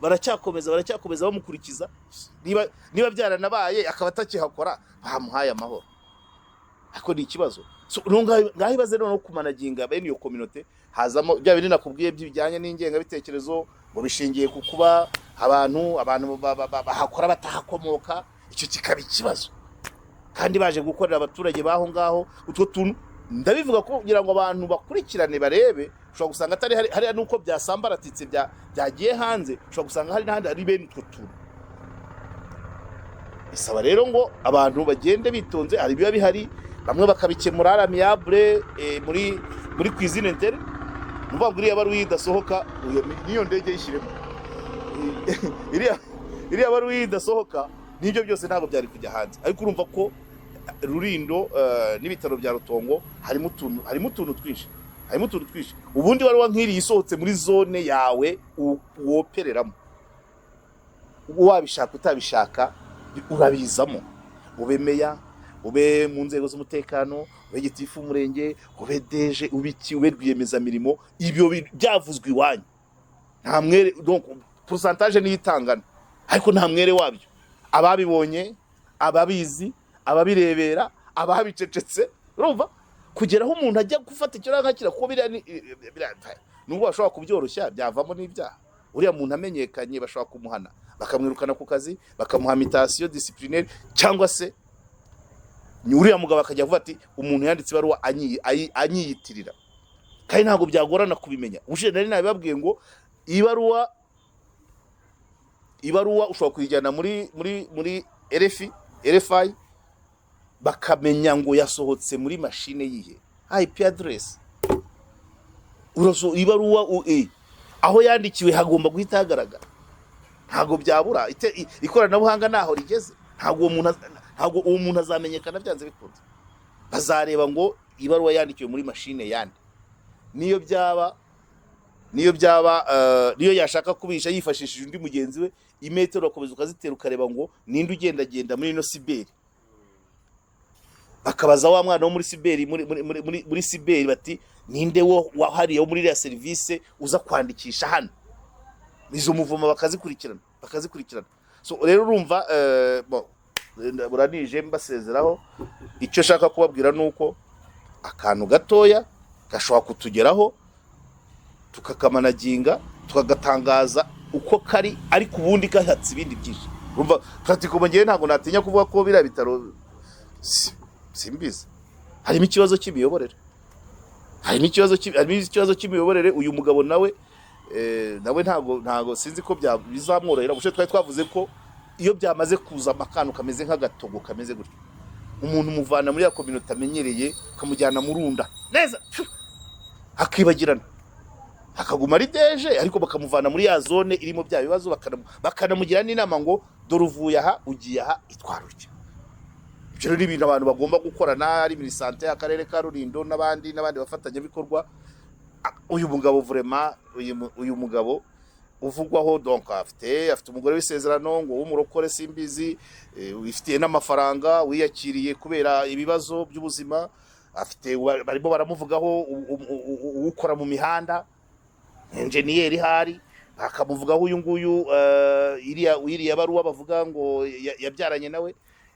baracyakomeza bamukurikiza. Niba byaranabaye akaba atakihakora, bamuhaye amahoro, ariko ni ikibazo. So, ngaho ibaze noneho kumanaginga bene iyo communauté, hazamo bya bindi nakubwiye bijyanye n'ingengabitekerezo, ngo bishingiye ku kuba abantu bahakora batahakomoka. Icyo kikaba ikibazo, kandi baje gukorera abaturage b'aho ngaho. Utwo tuntu ndabivuga ko kugira ngo abantu bakurikirane, barebe. Ushobora gusanga atari hariya nuko byasambaratitse, byagiye hanze, ushobora gusanga hari n'ahandi hari bene utwo tuntu. Bisaba rero ngo abantu bagende bitonze. Hari ibiba bihari, bamwe bakabikemura à l'amiable, muri cuisine interne. Ni ukuvuga ngo iriya baruwa idasohoka, n'iyo ndege yishyiremo iriya baruwa idasohoka, n'ibyo byose ntabwo byari kujya hanze. Ariko urumva ko Rulindo n'ibitaro bya Rutongo harimo utuntu twinshi, harimo utuntu twinshi. Ubundi baruwa nk'iriya isohotse muri zone yawe wopereramo, wabishaka utabishaka urabizamo, ube meya, ube mu nzego z'umutekano, ube gitifu w'umurenge, ube DG, ube iki, ube rwiyemezamirimo, ibyo byavuzwe iwanyu, nta mwere. Donc pourcentage niyo itangana, ariko nta mwere wabyo. Ababibonye, ababizi, ababirebera, ababicecetse, urumva kugera aho umuntu ajya gufata icyo nkakira, kuko biriya ni nubwo bashobora kubyoroshya, byavamo n'ibyaha. Uriya muntu amenyekanye, bashobora kumuhana, bakamwirukana ku kazi, bakamuha mutation disciplinaire, cyangwa se ni uriya mugabo akajya avuga ati umuntu yanditse ibaruwa anyiyitirira, kandi ntabwo byagorana kubimenya. Ubushize nari nabibabwiye ngo ibaruwa Ibaruwa ushobora kuyijyana muri RFI, RFI, bakamenya ngo yasohotse muri mashine yihe, IP address. Ibaruwa aho yandikiwe hagomba guhita hagaragara, ntabwo byabura. Ikoranabuhanga ntaho rigeze, ntabwo uwo muntu azamenyekana byanze bikunze. Bazareba ngo ibaruwa yandikiwe muri mashine yande. Niyo byaba niyo yashaka kubisha yifashishije undi mugenzi we, imetero urakomeza ukazitera, ukareba ngo ninde ugendagenda muri ino cyber. Bakabaza wa mwana wo muri cyber, muri cyber, bati ninde wo wahariye wo muri iriya serivisi uza kwandikisha hano? Izo muvoma bakazikurikirana. So rero urumva, bon, buranije mbasezeraho. Icyo nshaka kubabwira ni uko akantu gatoya gashobora kutugeraho, tukakamanaginga, tukagatangaza uko kari, ariko ubundi gahatse ibindi byinshi. Urumva pratiquement ngewe ntabwo natinya kuvuga ko biriya bitaro simbizi, harimo ikibazo cy'imiyoborere, harimo ikibazo cy'imiyoborere. Uyu mugabo nawe nawe ntabwo sinzi ko bizamworohera. Ubushize twari twavuze ko iyo byamaze kuza akantu kameze nk'agatogo kameze gutyo, umuntu umuvana muri ya communauté amenyereye ukamujyana mu runda neza, pfu, akibagirana, akaguma ari DG, ariko bakamuvana muri ya zone irimo bya bibazo, bakanamugira n'inama ngo dore uvuye aha ugiye aha, itwara utya. Ibyo rero ni ibintu abantu bagomba gukorana, ari minisante, akarere ka Rulindo n'abandi n'abandi bafatanyabikorwa. Uyu mugabo vraiment, uyu mugabo uvugwaho, donc afite umugore w'isezerano ngo w'umurokore simbizi, wifitiye n'amafaranga, wiyakiriye kubera ibibazo by'ubuzima afite. Barimo baramuvugaho ukora mu mihanda, enjeniyeri hari, bakamuvugaho uyu nguyu, iriya baruwa bavuga ngo yabyaranye nawe,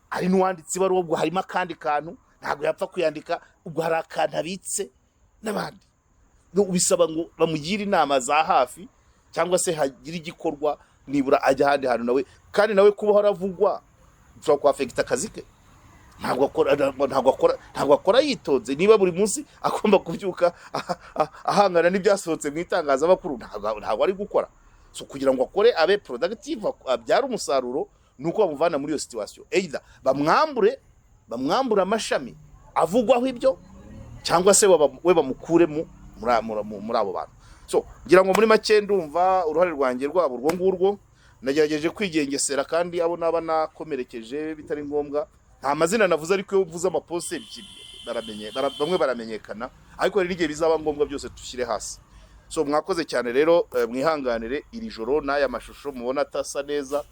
hari n'uwanditse ibaruwa. Ubwo harimo akandi kantu, ntabwo yapfa kuyandika, ubwo hari akantu abitse n'abandi. No, bisaba ngo bamugire inama za hafi cyangwa se hagire igikorwa, nibura ajya ahandi hantu nawe. Kandi nawe kuba aravugwa bishobora kuhafekita akazi ke. Ntabwo akora yitonze. Niba buri munsi agomba kubyuka ahangana n'ibyasohotse mu itangazamakuru, ntabwo ari gukora. So kugira ngo akore, abe productive, abyare umusaruro, ni uko bamuvana muri iyo situation, either bamwambure amashami avugwaho ibyo, cyangwa se we bamukure muri abo bantu. So ngira ngo muri make ndumva uruhare rwanjye rwabo urwo ngurwo. Nagerageje kwigengesera, kandi abo naba nakomerekeje bitari ngombwa, nta mazina navuze, ariko iyo mvuze amaposte bamwe baramenyekana, ariko hari n'igihe bizaba ngombwa byose dushyire hasi. So mwakoze cyane rero, mwihanganire iri joro n'aya mashusho mubona atasa neza,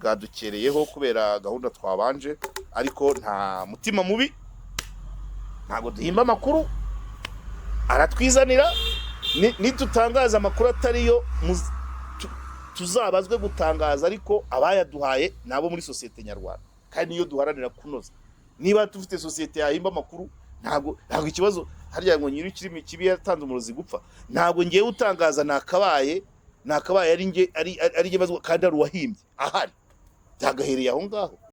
bwadukereyeho kubera gahunda twabanje, ariko nta mutima mubi, ntabwo duhimba amakuru, aratwizanira. Nitutangaza amakuru atariyo, tuzabazwe gutangaza, ariko abayaduhaye ni abo muri sosiyete nyarwanda, kandi niyo duharanira kunoza. Niba dufite sosiyete yahimba amakuru, ntabwo ikibazo harya ngo nyiri ikirimi kibi yatanze umurozi gupfa. Ntabwo ngewe utangaza nakabaye ari nge ari nge bazwa, kandi ari uwahimbye ahari, byagahereye aho ngaho.